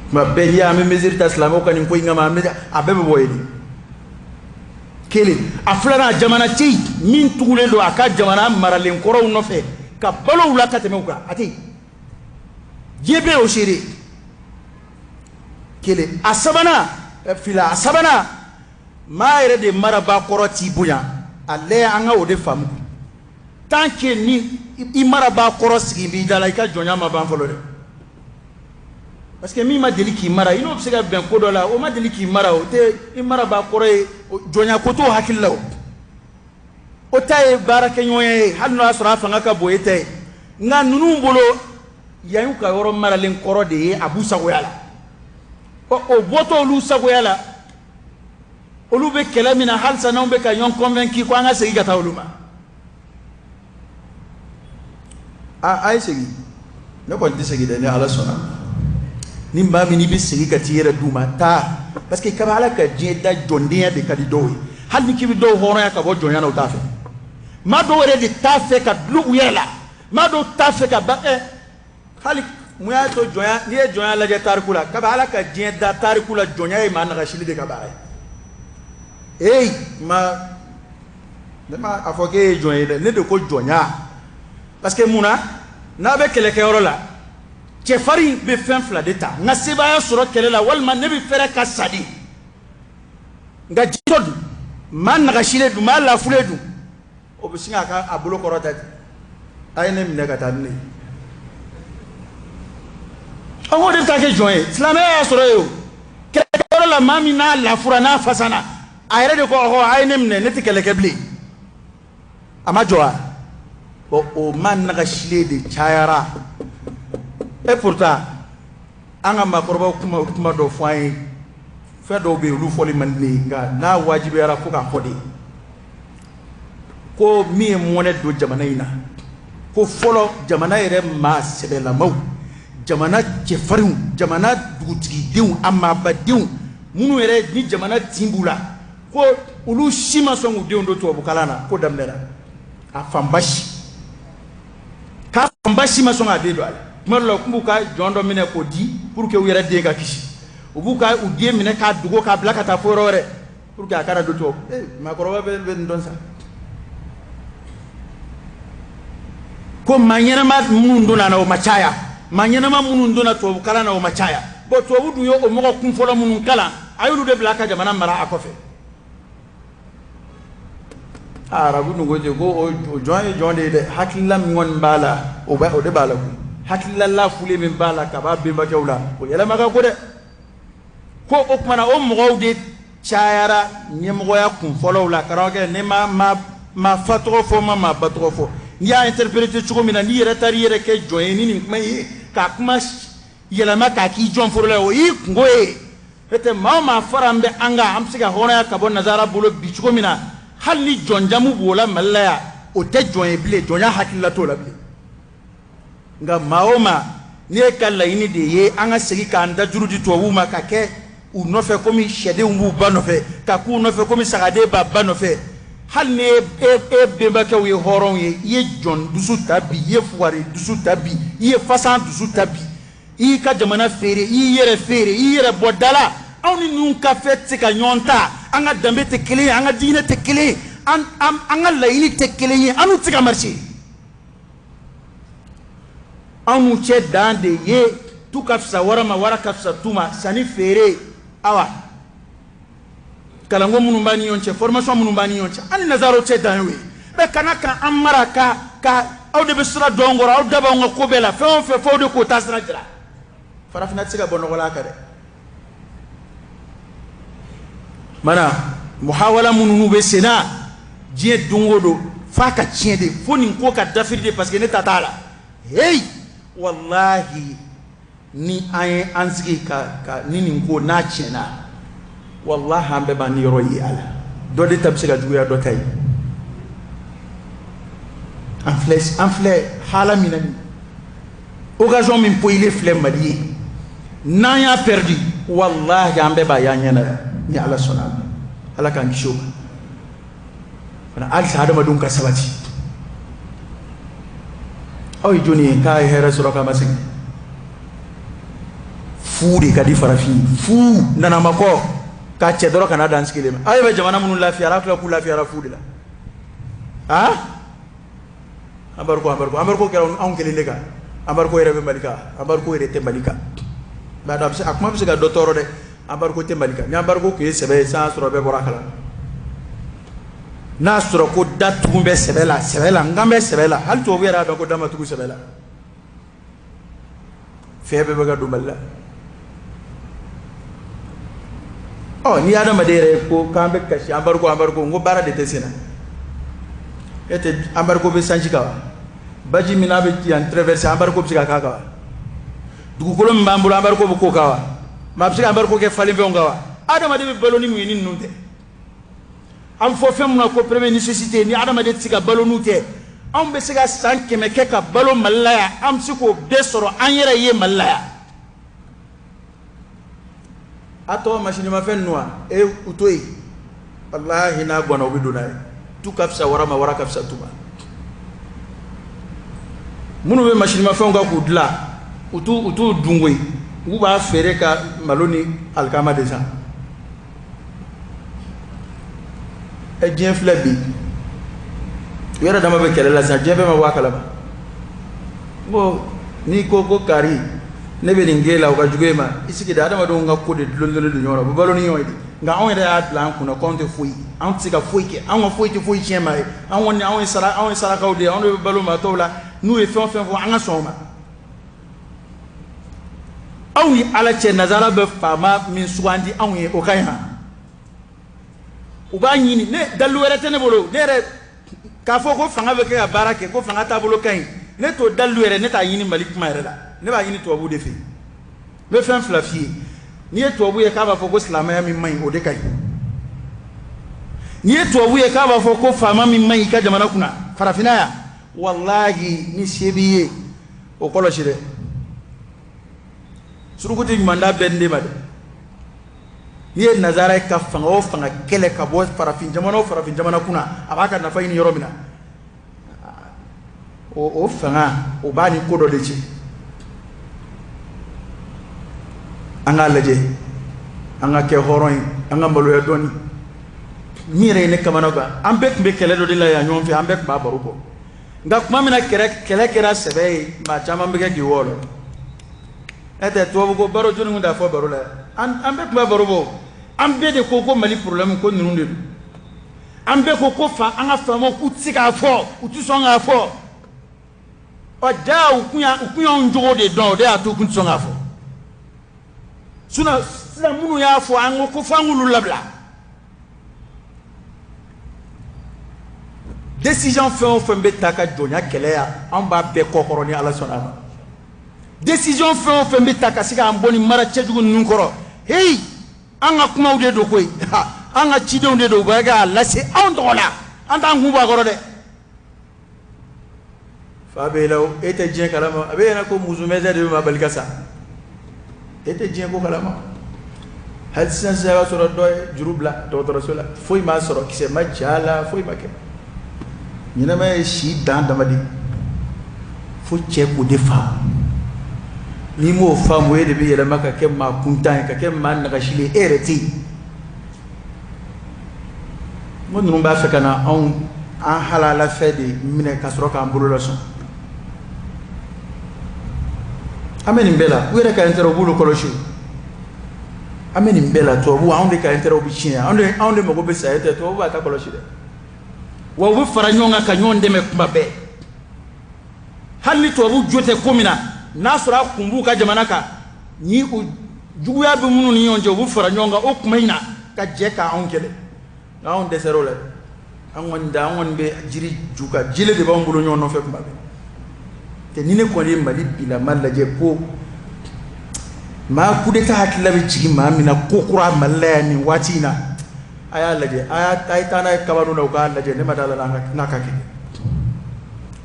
Tuma bɛɛ n'i y'an bɛ mesure ta silamɛw ka nin ko in kama, an bɛ a bɛɛ bɛ bɔ yen de. Kelen, a filanan, jamana tɛ yen min tugulen don a ka jamana maralen kɔrɔw nɔfɛ ka balo u la ka tɛmɛ u kan, a tɛ yen. Diɲɛ bɛɛ y'o seere. Kelen, a sabanan, fila, a sabanan, maa yɛrɛ de marabaa kɔrɔ t'i bonya. A lajɛ, an ka o de faamu. Tant que ni i marabaa kɔrɔ sigi b'i da la, i ka jɔnya ma ban fɔlɔ dɛ. Parce que min ma deli k'i mara, i n'o bɛ se ka bɛn ko dɔ la. O ma deli k'i mara, o tɛ i marabaa kɔrɔ ye, jɔnya ko t'o hakili la. O o ta ye baarakɛɲɔgɔnya ye, hali n'o y'a sɔrɔ a fanga ka bon e ta ye. Nka ninnu bolo, yan y'u ka yɔrɔ maralen kɔrɔ de ye, a b'u sagoya la. Ɔ, o bɔtɔ olu sagoya la, olu bɛ kɛlɛ min na halisa, n'anw bɛ ka ɲɔgɔn convaincu ko an ka segin ka taa olu ma, a a ye segin. Ne kɔni tɛ segin dɛ, ni Ala sɔnna. Ni maa min n'i bɛ segin ka t'i yɛrɛ d'u ma, taa. Parce que kabi Ala ka diɲɛ da, jɔndenya de ka di dɔw ye. Hali ni k'i bɛ dɔw hɔrɔnya ka bɔ jɔnya la, u t'a fɛ. Maa dɔw yɛrɛ de t'a fɛ ka dulon u yɛrɛ la, maa dɔw t'a fɛ ka ba ɛ hali mun y'a to jɔnya. N'i ye jɔnya lajɛ tariku la, kabi Ala ka diɲɛ da tariku la, jɔnya ye maa nagasili de ka baara ye. Eyi, ma Ne ma a fɔ k'e ye jɔn ye dɛ, ne de ko jɔnya. Parce que mun na, n'a bɛ kɛlɛkɛyɔrɔ la, cɛfarin bɛ fɛn fila de ta: n ka sebaaya sɔrɔ kɛlɛ la, walima ne bɛ fɛrɛ ka sa de. Nka jitɔ dun, maa nagasilen dun, maa lafulen dun, o bɛ sin k'a ka a bolo kɔrɔta ten: a ye ne minɛ ka taa ni ne ye. An k'o de bɛ taa kɛ jɔn ye. Silamɛya y'a sɔrɔ yen o. Kɛlɛkɛyɔrɔ la, maa min n'a lafura, n'a fasana, a yɛrɛ de ko: ɔhɔ, a ye ne minɛ, ne tɛ kɛlɛ kɛ bilen. A ma jɔ wa? Bon, o maa nagasilen de cayara. Et pourtant, an ka maakɔrɔbaw kuma dɔ fɔ an ye, fɛn dɔw bɛ yen, olu fɔli man di ne ye, nka n'a wajibiyara fo k'a fɔ de, ko min ye mɔnɛ don jamana in na, ko fɔlɔ jamana yɛrɛ maa sɛbɛlamaw, jamana cɛfarinw, jamana dugutigidenw, a maabadenw minnu yɛrɛ ni jamana tin b'u la, ko olu si ma sɔn k'u denw don tubabukalan na. Ko daminɛra, a fanba si, k'a fanba si ma sɔn k'a den don a la. Tuma dɔ la, u tun b'u ka jɔn dɔ minɛ k'o di pour que u yɛrɛ den ka kisi. U b'u ka u den minɛ k'a dogo, k'a bila ka taa fo yɔrɔ wɛrɛ pour que a kana don tubabu. Ee, maakɔrɔba bɛ nin dɔn sa. Ko maa ɲɛnama minnu donna na, o ma caya. Maa ɲɛnama minnu donna tubabukalan na, o ma caya. Bon, tubabu dun ye o mɔgɔ kunfɔlɔ minnu kalan, a y'olu de bila a ka jamana mara a kɔfɛ. Arabu dun ko ten ko o jɔn ye jɔn de ye dɛ. Hakilila min kɔni b'a la, o bɛ o de b'a la koyi. Hakilila lafulen min b'a la ka b'a bɛnbakɛw la, o yɛlɛma ka go dɛ. Ko o kumana, o mɔgɔw de cayara ɲɛmɔgɔya kun fɔlɔw la. Karamɔgɔkɛ, ne ma fa tɔgɔ fɔ, ma ba tɔgɔ fɔ. N'i y'a interpréter cogo min na, n'i yɛrɛ taara i yɛrɛ kɛ jɔn ye ni nin kuma ye, k'a kuma yɛlɛma k'a k'i jɔn foro la, o y'i kungo ye. N'o tɛ, maa o maa fara an bɛ an kan, an bɛ se ka hɔrɔnya ka bɔ nazara bolo bi cogo min na, hali ni jɔnjamu b'o la Mali la yan, o tɛ jɔn ye bilen. Jɔnya hakilila t'o la bilen. Nka maa o maa, n'i e ka laɲini de ye an ka segin k'an dajuru di tubabuw ma, ka kɛ u nɔfɛ komi sɛdenw b'u ba nɔfɛ, ka k'u nɔfɛ komi sagaden b'a ba nɔfɛ, hali ni e bɛnbakɛw ye hɔrɔnw ye, i ye jɔn dusu ta bi, i ye fugari dusu ta bi, i ye fasan dusu ta bi, i y'i ka jamana feere, i y'i yɛrɛ feere, i y'i yɛrɛ bɔ da la. Anw ni ninnu ka fɛn tɛ se ka ɲɔgɔn ta. An ka danbe tɛ kelen ye, an ka diinɛ tɛ kelen ye, an ka laɲini tɛ kelen ye, an n'u tɛ se ka marcher. Anw n'u cɛ dan de ye tu ka fisa wara ma, wara ka fisa tu ma, sanni feere. Awa, kalanko minnu b'an ni ɲɔgɔn cɛ, formation minnu b'an ni ɲɔgɔn cɛ, an ni nazaraw cɛ dan y'o ye. Mɛ kana ka an mara ka aw de bɛ sira dɔn kɔrɔ, aw da b'anw ka ko bɛɛ la, fɛn o fɛn f'aw de k'o taasira jira. Farafinna tɛ se ka bɔ nɔgɔ la a kan dɛ. Mana muhawala minnu n'u bɛ sen na diɲɛ don o don, f'a ka tiɲɛ de, fo nin ko ka dafiri de, parce que ne ta t'a la. Hey, wallahi, ni an ye an sigi ka ni nin ko n'a tiɲɛna, wallahi, an bɛɛ b'an niyɔrɔ ye a la. Dɔ de ta bɛ se ka juguya dɔ ta ye. An filɛ hala min na, nin occasion min poyilen filɛ Mali ye, n'an y'a perdu, wallahi, an bɛɛ b'a y'an ɲɛna yan, ni Ala sɔnna a ma. Ala k'an kisi o ma fana. Halisa adamadenw ka sabati. Aw ye jɔnni ye k'a ye hɛrɛ sɔrɔ k'a ma segin? Fu de ka di farafin, fu nanamakɔ k'a cɛ dɔrɔn kana dan sigilen ma. Aw bɛ jamana minnu lafiyara, aw tila k'u lafiyara fu de la. Ah, embargo kɛra anw kelen de kan. Embargo yɛrɛ bɛ Mali kan? Embargo yɛrɛ tɛ Mali kan. Mɛ a bɛ se, a kuma bɛ se ka dɔ tɔɔrɔ dɛ. Embargo tɛ Mali kan. Ni embargo tun ye sɛbɛ ye sisan, sɔrɔ bɛɛ bɔra a kalama. N'a sɔrɔ ko da tugun bɛ sɛbɛ la, sɛbɛ la, n kan bɛ sɛbɛ la. Hali tubabu yɛrɛ y'a dɔn ko da ma tugu sɛbɛ la. Fɛn bɛɛ bɛ ka don Mali la. Ɔ, n'i adamaden yɛrɛ ko k'an bɛ kasi embargo, embargo, n ko baara de tɛ sen na. E tɛ embargo bɛ sanji kan wa? Baji min n'a bɛ yan traverser, embargo bɛ se ka k'a kan wa? Dugukolo min b'an bolo, embargo bɛ k'o kan wa? Maa bɛ se ka embargo kɛ falenfɛnw kan wa? Adamaden bɛ balo ni mun ye ni ninnu tɛ? An bɛ fɔ fɛn min ma ko première nécessité, ni adamaden tɛ se ka balo n'u tɛ. Anw bɛ se ka san 100 kɛ ka balo Mali la yan, an bɛ se k'o bɛɛ sɔrɔ an yɛrɛ ye Mali la yan. A tɔgɔ masinimafɛn ninnu wa? E, u to yen, walahi, n'a ganna, u bɛ don n'a ye. Tu ka fisa wara ma, wara ka fisa tu ma. Minnu bɛ masinimafɛnw kan k'u dilan, u t'u dun koyi. U b'a feere ka malo ni alikama de san. Ɛ, diɲɛ filɛ bi. U yɛrɛ dama bɛ kɛlɛ la sisan, diɲɛ bɛɛ ma bɔ a kalama. N ko n'i ko ko kari ne bɛ nin k'e la, o ka jugu e ma. I sigi de, adamadenw ka ko de dulonlen don ɲɔgɔn na, u bɛ balo ni ɲɔgɔn ye de. Nka anw yɛrɛ y'a bila an kunna ko anw tɛ foyi, anw tɛ se ka foyi kɛ, anw ka foyi tɛ foyi tiɲɛ maa ye. Anw kɔni, anw ye sarakaw de ye, anw de bɛ balo maa tɔw la. N'u ye fɛn o fɛn fɔ, an ka sɔn o ma. Aw ni Ala cɛ, nazara bɛ faama min sugandi anw ye, o ka ɲi han? U b'a ɲini, ne dalilu wɛrɛ tɛ ne bolo. Ne yɛrɛ k'a fɔ ko fanga bɛ kɛ ka baara kɛ, ko fanga taabolo ka ɲi, ne t'o dalilu yɛrɛ, ne t'a ɲini Mali kuma yɛrɛ la, ne b'a ɲini tubabu de fɛ yen. N bɛ fɛn fila f'i ye. N'i ye tubabu ye k'a b'a fɔ ko silamɛya min man ɲi, o de ka ɲi. N'i ye tubabu ye k'a b'a fɔ ko faama min man ɲi i ka jamana kunna, farafinna yan, walahi ni se b'i ye, o kɔlɔsi dɛ. Suruku tɛ ɲuman da bɛɛ den ma dɛ. N'i ye nazara ye ka fanga o fanga kɛlɛ ka bɔ farafin jamana o farafin jamana kunna, a b'a ka nafa ɲini yɔrɔ min na, o fanga o b'a ni ko dɔ de cɛ. An k'a lajɛ, an ka kɛ hɔrɔn ye, an ka maloya dɔɔni. Min yɛrɛ ye ne kamana gan, an bɛɛ tun bɛ kɛlɛ dɔ de la yan ɲɔgɔn fɛ, an bɛɛ tun b'a baro bɔ. Nka tuma min na kɛlɛ kɛra sɛbɛ ye, maa caman bɛ kɛ k'i wɔlɔ. E tɛ tubabu ko baro jɔnni tun t'a fɔ baro la yan? An bɛɛ tun b'a baro bɔ. An bɛɛ de ko ko Mali problème ko ninnu de don. An bɛɛ ko ko fa an ka faamaw k'u tɛ se k'a fɔ, u tɛ sɔn k'a fɔ. Ɔ ja u kun y'anw jogo de dɔn, o de y'a to u kun tɛ sɔn k'a fɔ. Sinon sisan minnu y'a fɔ, an ko ko fo an k'olu labila. Décision fɛn o fɛn bɛ ta ka jɔnya kɛlɛ yan, anw b'a bɛɛ kɔkɔrɔ ni Ala sɔnna a ma. Décision fɛn o fɛn bɛ ta ka se k'an bɔ nin mara cɛjugu ninnu kɔrɔ, heyi, an ka kumaw de don koyi, an ka cidenw de don, u bɛ k'a lase anw tɔgɔ la, an t'an kun bɔ a kɔrɔ dɛ. Fa b'e la o, e tɛ diɲɛ kalama, a b'e ɲɛna ko musumɛsɛ de bɛ maa bali ka sa, e tɛ diɲɛ ko kalama. Hali sisan sisan i b'a sɔrɔ dɔ ye juru bila dɔgɔtɔrɔso la, foyi m'a sɔrɔ, kisɛ ma ja la, foyi ma kɛ. Ɲɛnamaya ye si dan dama de, fo cɛ k'o de faamu. N'i m'o faamu, e de bɛ yɛlɛma ka kɛ maa kuntan ye, ka kɛ maa nagasilen ye, e yɛrɛ tɛ yen. N ko ninnu b'a fɛ ka na anw an halalafɛ de minɛ ka sɔrɔ k'an bolo lasɔn. An bɛ nin bɛɛ la, u yɛrɛ ka intérêt u b'olu kɔlɔsi. An bɛ nin bɛɛ la, tubabu anw de ka intérêt bɛ tiɲɛ, anw de mago bɛ sa, e tɛ tubabu b'a ta kɔlɔsi dɛ. Wa u bɛ fara ɲɔgɔn kan ka ɲɔgɔn dɛmɛ kuma bɛɛ. Hali ni tubabu jo tɛ ko min na, n'a sɔrɔ a kun b'u ka jamana kan, ni u juguya bɛ minnu ni ɲɔgɔn cɛ, u bɛ fara ɲɔgɔn kan o kuma in na ka jɛ k'anw kɛlɛ. Nka anw dɛsɛra o la dɛ. An kɔni da, an kɔni bɛ jiri ju kan, jele de b'anw bolo ɲɔgɔn nɔfɛ kuma bɛɛ. Tɛ ni ne kɔni ye Mali bilama lajɛ ko maa coup d'état hakilila bɛ jigin maa min na ko kura Mali la yan nin waati in na, a y'a lajɛ, a ye taa n'a ye kabano na, u k'a lajɛ. Ne ma da la n'a ka kɛnɛ,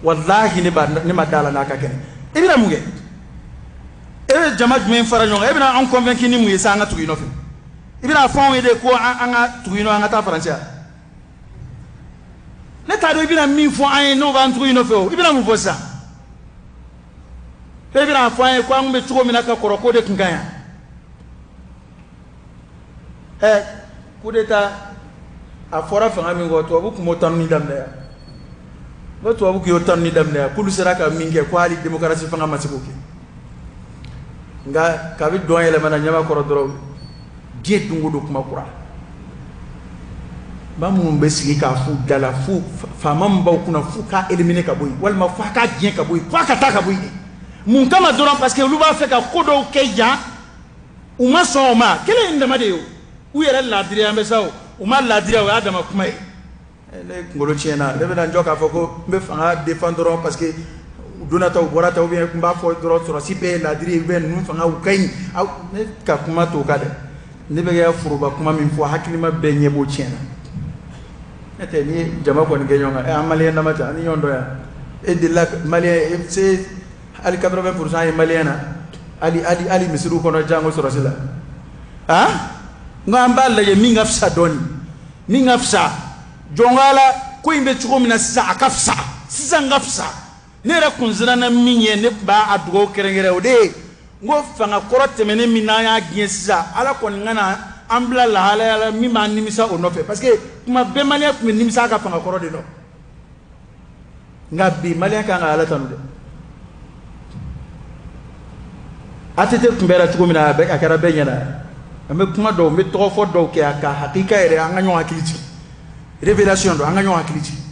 walahi ne ma da la n'a ka kɛnɛ. I bɛna mun kɛ? E bɛ jama jumɛn fara ɲɔgɔn kan? E bɛna an convaincre ni mun ye sa an ka tugu i nɔfɛ? I bɛna fɔ anw ye de ko an ka tugu i nɔ, an ka taa Faransi yan? Ne t'a dɔn i bɛna min fɔ an ye n'o b'an tugu i nɔfɛ o. I bɛna mun fɔ sisan? E bɛna fɔ an ye ko an bɛ cogo min na ka kɔrɔ, k'o de tun ka ɲi. Ɛ, coup d'état a fɔra fanga min kɔ, tubabu tun b'o tanuni daminɛ yan. N ko tubabu tun y'o tanuni daminɛ yan, k'olu sera ka min kɛ, ko hali démocratie fanga ma se k'o kɛ. Nka kabi dɔn yɛlɛmana ɲɛma kɔrɔ dɔrɔn, diɲɛ don o don kuma kura. Maa minnu bɛ sigi k'a f'u da la, f'u faama min b'aw kunna, f'u k'a éliminer ka bɔ yen, walima f'a k'a gɛn ka bɔ yen, f'a ka taa ka bɔ yen. Mun kama dɔrɔn? Parce que olu b'a fɛ ka ko dɔw kɛ yan, u ma sɔn o ma. Kelen in dama de ye o, u yɛrɛ laadiriya bɛ sa o, u ma laadiriya, o y'a dama kuma ye. Ne kunkolo tiɲɛna, ne bɛna n jɔ k'a fɔ ko n bɛ fanga défend dɔrɔn parce que u donna ta, u bɔra ta, ou bien n b'a fɔ dɔrɔn sɔrɔsi bɛɛ ye laadiri ye, ou bien ninnu fanga u ka ɲi. Ne ka kuma t'o kan dɛ. Ne bɛ kɛ foroba kuma min fɔ, hakilima bɛɛ ɲɛ b'o tiɲɛ na. Ne tɛ ni ye jama kɔni kɛ ɲɔgɔn kan, an maliyɛn dama tɛ, an ni ɲɔgɔn dɔn yan. E delila maliyɛn e se hali 80% ye maliyɛn na, hali hali hali misiriw kɔnɔ, jango sɔrɔsi la. Han, n ko an b'a lajɛ min ka fisa dɔɔni, min ka fisa jɔnka la, ko in bɛ cogo min na sisan, a ka fisa sisan, ka fisa. Ne yɛrɛ kun siranna min ye, ne tun b'a dugawu kɛrɛnkɛrɛn, o de ye n ko fanga kɔrɔ tɛmɛnen min n'an y'a gɛn sisan, Ala kɔni ka na an bila lahalaya la min b'an nimisa o nɔfɛ, parce que kuma bɛɛ maliyɛn tun bɛ nimisa a ka fanga kɔrɔ de nɔ. Nka bi maliyɛn kan ka Ala tanu dɛ. ATT kunbɛra cogo min na, a kɛra bɛɛ ɲɛna. An bɛ kuma dɔw, n bɛ tɔgɔ fɔ dɔw kɛ a ka hakika yɛrɛ, an ka ɲɔgɔn hakili jigin. Révélation don, an ka ɲɔgɔn hakili jigin.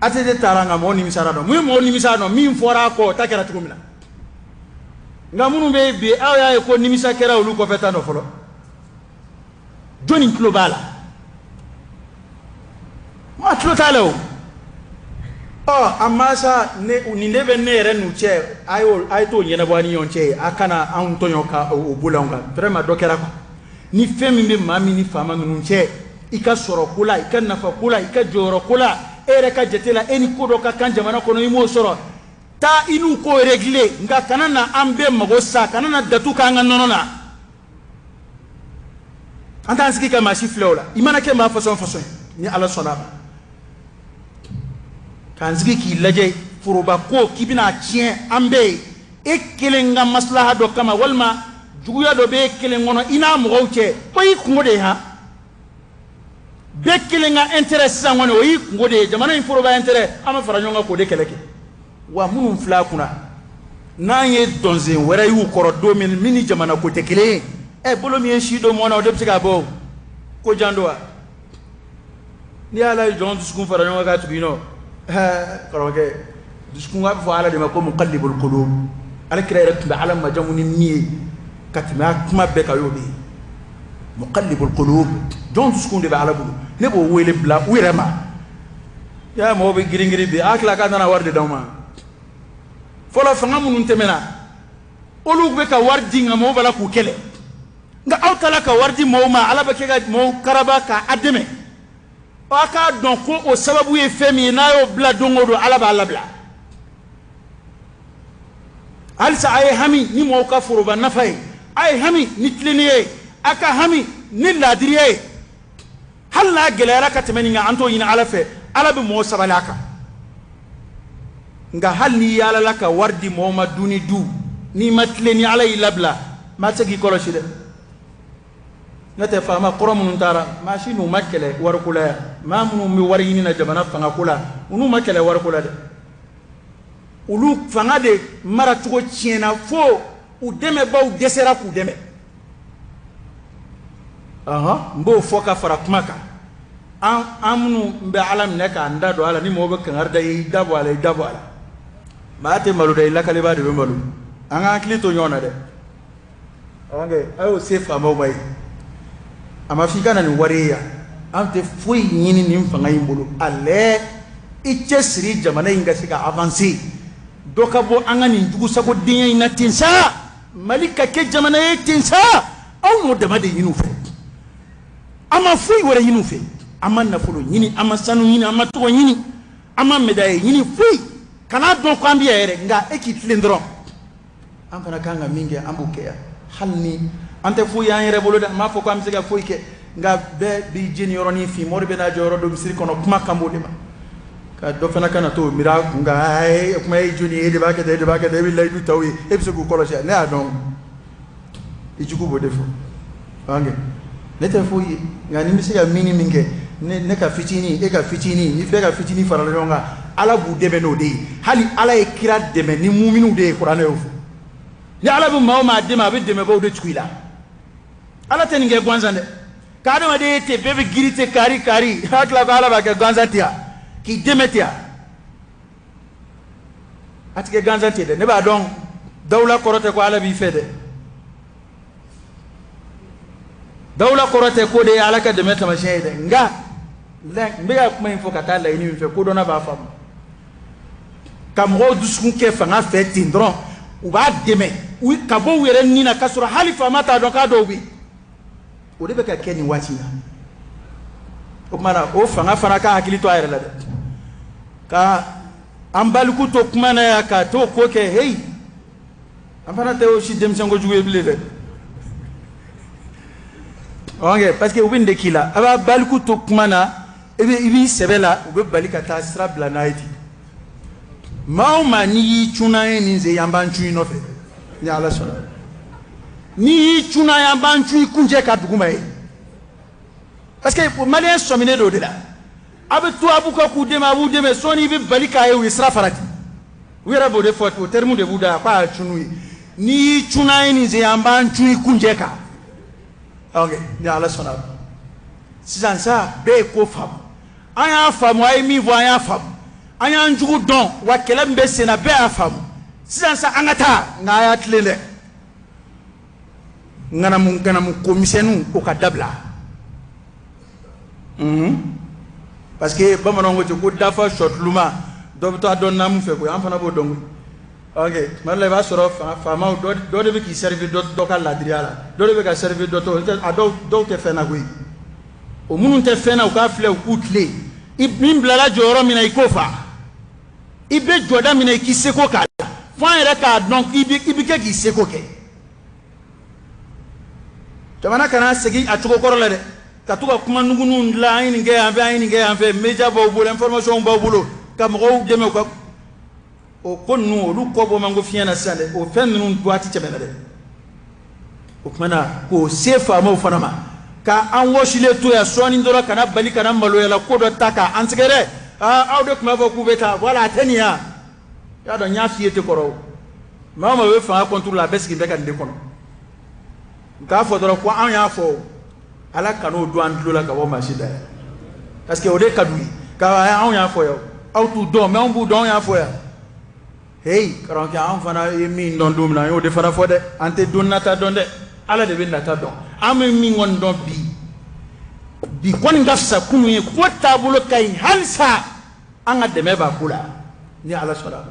ATT taara, nka mɔgɔ nimisara dɔn. Mun ye mɔgɔ nimisara dɔn? Min fɔra a kɔ, o ta kɛra cogo min na. Nka minnu bɛ yen bi, aw y'a ye ko nimisa kɛra olu kɔfɛ ta nɔ fɔlɔ. Jɔnni tulo b'a la? Maa tulo t'a la o. Ɔ a masa ne nin de bɛ ne yɛrɛ n'u cɛ, a y'o a ye t'o ɲɛnabɔ a ni ɲɔgɔn cɛ ye, a kana anw tɔɲɔ ka o bolo anw kan. Vraiment dɔ kɛra quoi. Ni fɛn min bɛ maa min ni faama ninnu cɛ, i ka sɔrɔ ko la, i ka nafa ko la, i ka jɔyɔrɔ ko la, e yɛrɛ ka jate la, e ni ko dɔ ka kan jamana kɔnɔ, i m'o sɔrɔ, taa i n'u ko régler, nka kana na an bɛɛ mago sa, kana na datu k'an ka nɔnɔ na. An t'an sigi ka maa si filɛ o la. I mana kɛ maa façon façon ye, ni Ala sɔnna a ma, k'an sigi k'i lajɛ foroba ko k'i bɛna tiɲɛ an bɛɛ ye, e kelen ka maslaha dɔ kama, walima juguya dɔ bɛ e kelen kɔnɔ i n'a mɔgɔw cɛ, o y'i kungo de ye. Han, bɛɛ kelen ka intérêt sisan kɔni, o y'i kungo de ye. Jamana in foroba intérêt, an bɛ fara ɲɔgɔn kan k'o de kɛlɛ kɛ. Wa minnu filɛ a kunna, n'an ye dɔnsen wɛrɛ y'u kɔrɔ don min, min ni jamana ko tɛ kelen ye, ɛ bolo min ye si don mɔn na, o de bɛ se k'a bɔ ko jan don wa. N'i y'ala ye jɔn dusukun fara ɲɔgɔn kan ka tugu i nɔ, ɛɛ karamɔgɔkɛ, dusukun a bɛ fɔ Ala de ma ko muqallibul qulub. Ala kira yɛrɛ tun bɛ Ala majamu ni min ye ka tɛmɛ a kuma bɛɛ kan, y'o de ye muqallibul qulub. Jɔn dusukun de bɛ Ala bolo. Ne b'o wele bila u yɛrɛ ma. Y'a mɔgɔw bɛ girin girin bi, a tila k'a nana wari de d'aw ma. Fɔlɔ fanga minnu tɛmɛna, olu bɛ ka wari di, nka mɔgɔw b'a la k'u kɛlɛ. Nka aw taara ka wari di mɔgɔw ma, Ala bɛ kɛ ka mɔgɔw karaba k'a dɛmɛ. Aw k'a dɔn ko o sababu ye fɛn min ye, n'a y'o bila don o don, Ala b'a labila. Halisa a ye hami ni mɔgɔw ka foroba nafa ye, a ye hami ni tilennenya ye, a ka hami ni laadiriya ye. Hali n'a gɛlɛyara ka tɛmɛ nin kan, an t'o ɲini Ala fɛ, Ala bɛ mɔgɔw sabali a kan. Nka hali n'i yaalala ka wari di mɔgɔw ma du ni du, n'i ma tilen ni Ala y'i labila, maa tɛ se k'i kɔlɔsi dɛ. N'o tɛ faama kɔrɔ minnu taara, maa si n'u ma kɛlɛ wariko la yan. Maa minnu bɛ wari ɲini na jamana fangako la, u n'u ma kɛlɛ wariko la dɛ. Olu fanga de maracogo tiɲɛna fo u dɛmɛbaw dɛsɛra k'u dɛmɛ. N b'o fɔ ka fara kuma kan. An minnu bɛ Ala minɛ k'an da don a la, ni mɔgɔw bɛ kangari da i da bɔ a la, i da bɔ a la. Maa tɛ malo dɛ, i lakalibaa de bɛ malo. An k'an hakili to ɲɔgɔn na dɛ. A y'o se faamaw ma ye. A ma fɔ i ka na nin wari ye yan. An tɛ foyi ɲini nin fanga in bolo. Ale i cɛ siri jamana in ka se ka avancer. Dɔ ka bɔ an ka nin jugusagodenya in na ten sa. Mali ka kɛ jamana ye ten sa. Anw y'o dama de ɲini u fɛ. An ma foyi wɛrɛ ɲini u fɛ. An ma nafolo ɲini, an ma sanu ɲini, an ma tɔgɔ ɲini, an ma médaille ɲini, foyi. Kana dɔn ko an bɛ yan yɛrɛ, nka e k'i tilen dɔrɔn. An fana kan ka min kɛ, an b'o kɛ yan. Hali ni an tɛ foyi y'an yɛrɛ bolo dɛ, n m'a fɔ ko an bɛ se ka foyi kɛ, nka bɛɛ b'i jeni yɔrɔnin fin, mori bɛ n'a jɔyɔrɔ don misiri kɔnɔ, kuma kan b'o de ma. Ka dɔ fana kana t'o miiri a kun kan, ayi kuma ye jɔnni ye, e de b'a kɛ tan, e de b'a kɛ tan, e bɛ layidu ta u ye, e bɛ se k'u kɔlɔsi. Ne y'a dɔn, i jugu b'o de fɔ. Ne tɛ foyi ye, nka ni n bɛ se ka min ni min kɛ, ne ka fitinin, e ka fitinin, ni bɛɛ ka fitinin farala ɲɔgɔn kan, Ala b'u dɛmɛ n'o de ye. Hali Ala ye kira dɛmɛ ni muminiw de ye, kuranɛ y'o fɔ. Ni Ala bɛ maa o maa dɛmɛ, a bɛ dɛmɛbaw de tugu i la. Ala tɛ nin kɛ gansan dɛ. Ka adamaden ye ten, bɛɛ bɛ girin ten, kari kari, a tila ko Ala b'a kɛ gansan ten wa, k'i dɛmɛ ten wa. A tɛ kɛ gansan ten dɛ. Ne b'a dɔn dawula kɔrɔ tɛ ko Ala b'i fɛ dɛ. Dawula kɔrɔ tɛ ko de ye Ala ka dɛmɛ taamasiyɛn ye dɛ. Nka n bɛ ka kuma in fɔ ka taa laɲini min fɛ, kodɔnna b'a faamu. Ka mɔgɔw dusukun kɛ fanga fɛ ten dɔrɔn, u b'a dɛmɛ ka bɔ u yɛrɛ ni na, k'a sɔrɔ hali faama t'a dɔn k'a dɔw bɛ yen. O de bɛ ka kɛ nin waati in na. O tuma na, o fanga fana ka hakili to a yɛrɛ la dɛ. Ka an baliku to kuma na yan ka t'o ko kɛ, heyi, an fana tɛ o si denmisɛn kojugu ye bilen dɛ. Ok, parce que u bɛ nin de k'i la. A b'a baliku to kuma na, i b'i sɛbɛ la, u bɛ bali ka taa sira bila n'a ye ten. Maa o maa n'i y'i cun n'an ye nin sen, an b'an cun i nɔfɛ ni Ala sɔnna. N'i y'i cun n'an ye, an b'an cun i kuncɛ ka dugu ma ye. Parce que maliyɛn sɔminen don o de la. A bɛ to a b'u ka k'u dɛmɛ, a b'u dɛmɛ, sɔɔni i bɛ bali k'a ye u ye sira farati. U yɛrɛ b'o de fɔ, o terme de b'u da, k'a ye cunu ye. N'i y'i cunna ye nin sen, an b'an cun i kunjɛ kan. Ok, ni Ala sɔnna. Sisan sa, bɛɛ ye ko faamu. An y'a faamu, a ye min fɔ, an y'a faamu. An y'an jugu dɔn, wa kɛlɛ min bɛ sen na, bɛɛ y'a faamu. Sisan sa, an ka taa, nka a y'a tilen dɛ. Ŋanamu ŋanamu ko misɛnninw, o ka dabila. Parce que bamananw ko ten ko dafa sɔtuluma dɔ bɛ taa dɔn naamu fɛ koyi, an fana b'o dɔn koyi. Ok, tuma dɔ la i b'a sɔrɔ faamaw dɔ de bɛ k'i servir dɔ ka ladiriya la, dɔ de bɛ ka servir dɔ tɔ, a dɔw tɛ fɛn na koyi. O minnu tɛ fɛn na, u k'a filɛ, u k'u tilen. I min bilala jɔyɔrɔ min na, i k'o fa. I bɛ jɔda min na, i k'i seko k'a la. Fo an yɛrɛ k'a dɔn k'i bɛ, i bɛ kɛ k'i seko kɛ. Jamana kana segin a cogo kɔrɔ la dɛ. Ka to ka kuma nuguninw dilan, an ye nin kɛ yan fɛ, an ye nin kɛ yan fɛ, média b'aw bolo, information b'aw bolo, ka mɔgɔw dɛmɛ u ka o ko ninnu, olu kɔ bɔ man go fiɲɛ na sisan dɛ. O fɛn ninnu waati tɛmɛna dɛ. O tuma na, k'o se faamaw fana ma, ka an wɔsilen to yan sɔɔni dɔrɔn, kana bali kana maloya la ko dɔ ta k'an sɛgɛrɛ. Aa, aw de tun b'a fɔ k'u bɛ taa, voilà, a tɛ nin yan. I y'a dɔn, n y'a f'i ye ten kɔrɔ o. Maa o maa bɛ fanga contre la, a bɛɛ sigilen bɛ ka nin de kɔnɔ. U k'a fɔ dɔrɔn ko anw y'a fɔ o. Ala kan'o don an tulo la ka bɔ maa si da yan. Parce que o de ka d'u ye. Ka anw y'a fɔ yan. Aw t'u dɔn, mais anw b'u dɔn, anw y'a fɔ yan. Hey, karamɔgɔkɛ, anw fana ye min dɔn don min na, an y'o de fana fɔ dɛ. An tɛ don nata dɔn dɛ. Ala de bɛ nata dɔn. An bɛ min kɔni dɔn bi, bi kɔni ka fisa kunun ye, ko taabolo ka ɲi halisa, an ka dɛmɛ b'a ko la ni Ala sɔnna.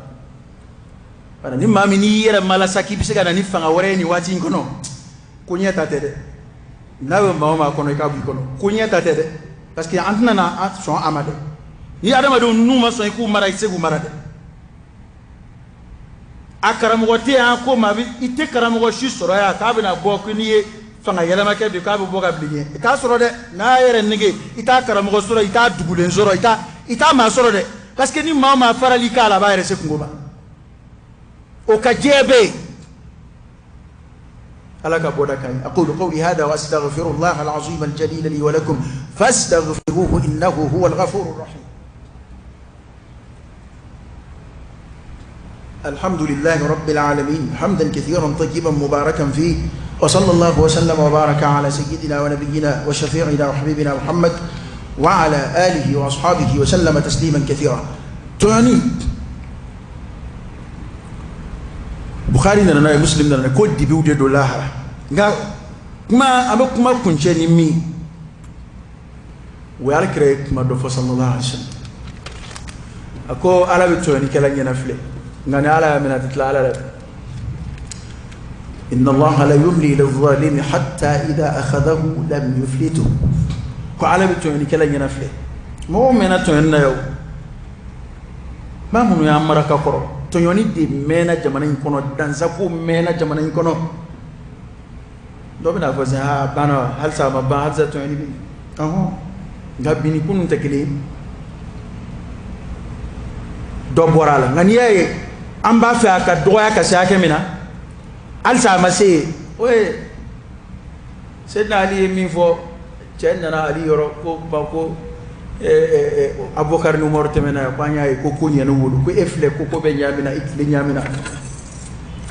Bari ni maa min n'i yɛrɛ malasa k'i bɛ se ka na ni fanga wɛrɛ ye nin waati in kɔnɔ, ko ɲɛ ta tɛ dɛ. N'a bɛ maa o maa kɔnɔ, i k'a bɔ i kɔnɔ. Ko ɲɛ ta tɛ dɛ. Parce que an tɛna na sɔn a ma dɛ. Ni adamadenw n'u ma sɔn i k'u mara, i tɛ se k'u mara dɛ. A karamɔgɔ tɛ yan ko maa bɛ, i tɛ karamɔgɔ si sɔrɔ yan k'a bɛna bɔ ko n'i ye fanga yɛlɛma kɛ bi k'a bɛ bɔ ka bila i ɲɛ. I t'a sɔrɔ dɛ. N'a yɛrɛ nege, i t'a karamɔgɔ sɔrɔ, i t'a dugulen sɔrɔ, i t'a maa sɔrɔ dɛ. Parce que ni maa o maa faral'i kan la, a b'a yɛrɛ se kungo ma. O ka jɛ bɛ yen. Ala ka bɔda ka ɲi. أقول قولي هذا وأستغفر الله العظيم الجليل لي ولكم فاستغفروه إنه هو الغفور الرحيم. الحمد لله رب العالمين حمدا كثيرا طيبا مباركا فيه، وصلى الله وسلم وبارك على سيدنا ونبينا وشفيعنا وحبيبنا محمد وعلى آله وأصحابه وسلم تسليما كثيرا. تعني Bukhari nana n'a ye, Muslim nana, ko dibiw de don lahara. Nka kuma, an bɛ kuma kuncɛ ni min o ye, Ala kira ye kuma dɔ fɔ sallallahu alaihi wasallam. A ko Ala bɛ tɔɲɔnikɛla ɲɛna filɛ, nka ni Ala y'a minɛ, a tɛ tila Ala la dɛ. إن الله لا يملي للظالم حتى إذا أخذه لم يفلته. Ko Ala bɛ tɔɲɔnikɛla ɲɛna filɛ. Mɔgɔw mɛnna tɔɲɔni na yan o. Maa minnu y'an mara ka kɔrɔ, tɔɲɔni de mɛnna jamana in kɔnɔ, dansako mɛnna jamana in kɔnɔ. Dɔ bɛna fɔ sisan, aa, banna wa, halisa a ma ban, halisa tɔɲɔni bɛ yen. Ɔhɔn, nka bi ni kunun tɛ kelen ye. Dɔ bɔra a la, nka n'i y'a ye an b'a fɛ a ka dɔgɔya ka se hakɛ min na, halisa a ma se yen. O ye Seydina Ali ye min fɔ, cɛ nana Ali yɔrɔ ko ba ko Abubakar ni Umaru tɛmɛna yan, ko an y'a ye ko ko ɲɛn'u bolo, ko e filɛ ko ko bɛ ɲaamina, i tile ɲaamina.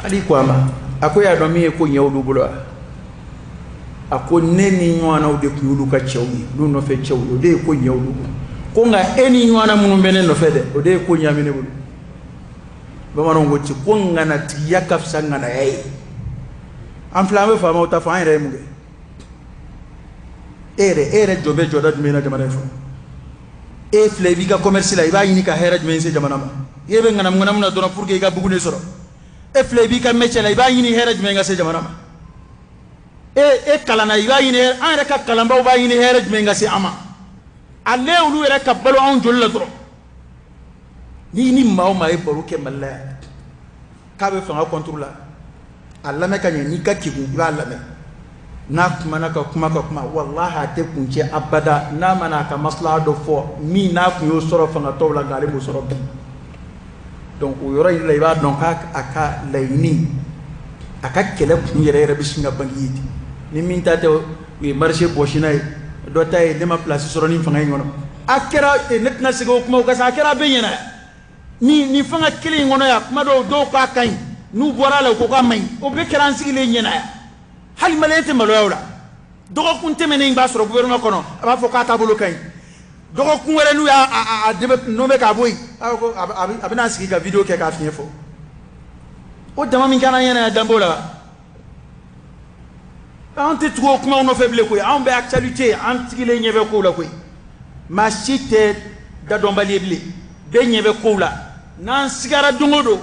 Ali ko a ma, a ko y'a dɔn min ye ko ɲɛ olu bolo wa? A ko ne ni ɲɔgɔnnaw de tun y'olu ka cɛw ye, olu nɔfɛ cɛw ye, o de ye ko ɲɛ olu bolo. Ko nka e ni ɲɔgɔnna minnu bɛ ne nɔfɛ dɛ, o de ye ko ɲaami ne bolo. Bamananw ko ten ko ŋanatigiya ka fisa ŋanaya ye. An filɛ, an bɛ faamaw ta fɔ, an yɛrɛ ye mun kɛ? E yɛrɛ jɔ bɛ jɔda jumɛn na jamana in fɔ? E filɛ, i b'i ka commerce la, i b'a ɲini ka hɛrɛ jumɛn se jamana ma? E bɛ ŋanamu ŋanamu na dɔrɔn pour que i ka bugu de sɔrɔ. E filɛ, i b'i ka métier la, i b'a ɲini hɛrɛ jumɛn ka se jamana ma? E kalanna, i b'a ɲini, an yɛrɛ ka kalanbaw b'a ɲini hɛrɛ jumɛn ka se an ma? Ale olu yɛrɛ ka balo anw joli la dɔrɔn. Ni maa o maa ye baro kɛ Mali la yan k'a bɛ fanga contre la, a lamɛn ka ɲɛ. N'i ka kegun, i b'a lamɛn. N'a kumana ka kuma ka kuma, walahi a tɛ kuncɛ abada. N'a mana a ka maslaha dɔ fɔ min n'a kun y'o sɔrɔ fanga tɔw la, nka ale m'o sɔrɔ bi. Donc o yɔrɔ in la, i b'a dɔn k'a a ka laɲini, a ka kɛlɛ kun yɛrɛ yɛrɛ bɛ sin ka bange ye ten. Ni min ta tɛ, o ye marché bɔsi n'a ye. Dɔ ta ye ne ma place sɔrɔ ni fanga in kɔnɔ. A kɛra, ne tɛna segin o kumaw kan sa, a kɛra bɛɛ ɲɛna. Ni fanga kelen in kɔnɔ yan, kuma dɔw k'a ka ɲi, n'u bɔra a la u ko k'a man ɲi, o bɛɛ kɛra an sigilen ɲɛna yan. Hali maliyɛn tɛ maloya o la. Dɔgɔkun tɛmɛnen in b'a sɔrɔ gouvernement kɔnɔ, a b'a fɔ k'a taabolo ka ɲi. Dɔgɔkun wɛrɛ n'u y'a nommé k'a bɔ yen, a bɛna sigi ka vidéo kɛ k'a fiɲɛ fɔ. O dama min kɛra an ɲɛna yan, dan b'o la. An tɛ tugu o kumaw nɔfɛ bilen koyi, anw bɛ actualité, an sigilen ɲɛ bɛ kow la koyi. Maa si tɛ dadɔnbali ye bilen, bɛɛ ɲɛ bɛ kow la. N'an sigara don o don,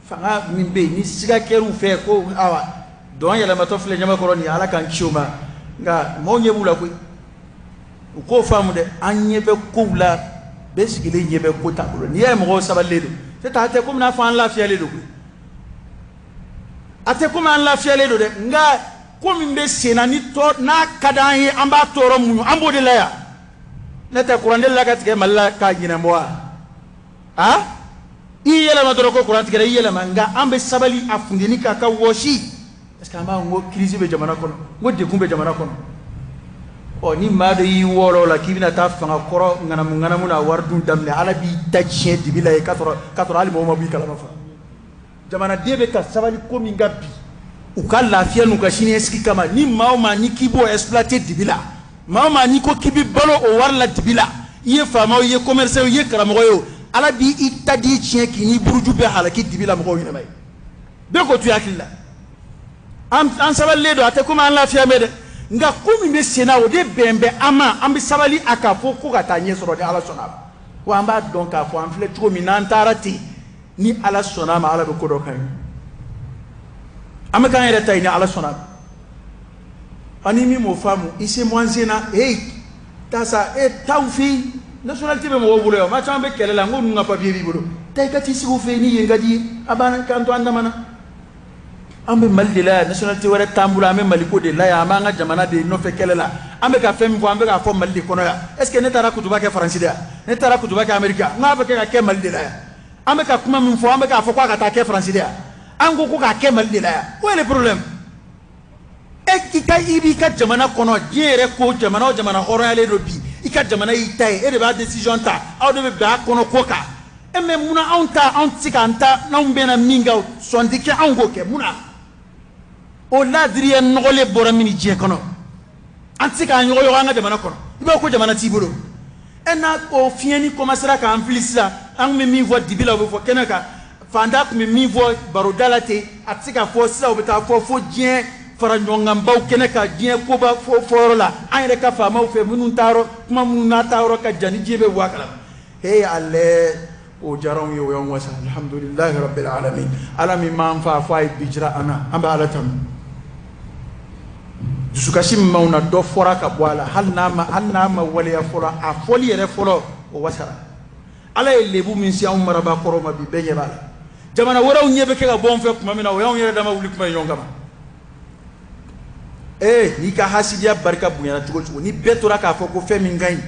fanga min bɛ yen ni siga kɛr'u fɛ ko awa dɔn yɛlɛmatɔ filɛ ɲamakɔrɔ nin, Ala k'an kisi o ma. Nka maaw ɲɛ b'u la koyi, u k'o faamu dɛ, an ɲɛ bɛ kow la, bɛɛ sigilen ɲɛ bɛ ko taabolo. N'i y'a ye mɔgɔw sabalilen don, c'est a tɛ komi n'a fɔ an lafiyalen don koyi, a tɛ komi an lafiyalen don dɛ, nka ko min bɛ sen na ni tɔ n'a ka d'an ye, an b'a tɔɔrɔ muɲu, an b'o de la yan. Ne tɛ kuran delila ka tigɛ Mali la k'a ɲinɛ bɔ wa? A i yɛlɛma dɔrɔn ko kuran tigɛra, i yɛlɛma, nka an bɛ sabali a funteni k'a ka wɔsi, parce que an b'a ko crise bɛ jamana kɔnɔ, n ko degun bɛ jamana kɔnɔ. Ɔ ni maa dɔ y'i wɔɔrɔ o la k'i bɛna taa fanga kɔrɔ ŋanamu ŋanamu n'a wari dun daminɛ, Ala b'i ta tiɲɛ dibi la ye k'a sɔrɔ hali mɔgɔw ma bɔ i kalama fɔlɔ. Jamanaden bɛ ka sabali ko min kan bi, u ka lafiya n'u ka siniɲɛsigi kama, ni maa o maa ni k'i b'o exploiter dibi la, maa o maa n'i ko k'i bɛ balo o wari la dibi la, i ye faama o, i ye commerçant o, i ye karamɔgɔ ye o, Ala b'i ta di tiɲɛ k'i n'i buruju bɛɛ halaki dibi la mɔgɔw ɲɛnama ye. Bɛɛ k'o to i hakili la. An sabalilen don, a tɛ komi an lafiya bɛ dɛ, nka ko min bɛ sen na o de bɛn bɛ an ma, an bɛ sabali a kan fo ko ka taa ɲɛ sɔrɔ ni Ala sɔnna a ma. Wa an b'a dɔn k'a fɔ an filɛ cogo min n'an taara ten, ni Ala sɔnna a ma, Ala bɛ ko dɔ k'an ye. An bɛ k'an yɛrɛ ta ye ni Ala sɔnna a ma. Ani min m'o faamu, i se mɔ an sen na, hey, taa sa, e taa u fɛ yen, nationalité bɛ mɔgɔw bolo yan, maa caman bɛ kɛlɛ la, n ko ninnu ka papier b'i bolo, taa i ka t'i sigi u fɛ yen ni yen ka di i ye, a banna, k'an to an dama na. An bɛ Mali de la yan, nationalité wɛrɛ t'an bolo, an bɛ Mali ko de la yan, an b'an ka jamana de nɔfɛ kɛlɛ la, an bɛ ka fɛn min fɔ, an bɛ k'a fɔ Mali de kɔnɔ yan. Est ce que ne taara kutuba kɛ Faransi de yan? Ne taara kutuba kɛ Amérique yan? N k'a bɛ kɛ ka kɛ Mali de la yan. An bɛ ka kuma min fɔ, an bɛ k'a fɔ k'a ka taa kɛ Faransi de yan. An ko k'a kɛ Mali de la yan. Où est le problème? E i b'i ka jamana kɔnɔ, diɲɛ yɛrɛ ko jamana o jamana hɔrɔnyalen don bi, i ka jamana y'i ta ye, e de b'a décision ta, aw de bɛ bɛn a kɔnɔ ko kan. E mais munna anw ta, anw tɛ se k'an ta, n'anw bɛnna min kan, sɔn tɛ kɛ anw k'o kɛ, munna? O ladiriya nɔgɔlen bɔra min diɲɛ kɔnɔ, an tɛ se k'an yɔgɔyɔgɔ an ka jamana kɔnɔ, i b'a fɔ ko jamana t'i bolo. E n'a o fiɲɛni commencera k'an fili sisan, an tun bɛ min fɔ dibi la, o bɛ fɔ kɛnɛ kan, fantan tun bɛ min fɔ baroda la ten, a tɛ se ka fɔ sisan, o bɛ taa fɔ fo diɲɛ fara ɲɔgɔnkanbaw kɛnɛ kan, diɲɛ koba fɔyɔrɔ la, an yɛrɛ ka faamaw fɛ minnu taayɔrɔ, kuma minnu n'a taayɔrɔ ka jan ni diɲɛ bɛ bɔ a kalama. Hey ale, o diyara anw ye, o y'anw wasa, alhamdulilahi rabbil alamin. Ala min m'an fa fo a ye bi jira an na, an bɛ Ala tanu. Dusukasi min b'anw na, dɔ fɔra ka bɔ a la, hali n'a ma waleya fɔlɔ, a fɔli yɛrɛ fɔlɔ o wasara. Ala ye lebu min se anw marabaa kɔrɔw ma bi, bɛɛ ɲɛ b'a la. Jamana wɛrɛw ɲɛ bɛ kɛ ka bɔ anw fɛ tuma min na, o y'anw yɛrɛ dama wuli kuma ye ɲɔgɔn kama. Ee n'i ka hasidiya barika bonyana cogo cogo, ni bɛɛ tora k'a fɔ ko fɛn min ka ɲi,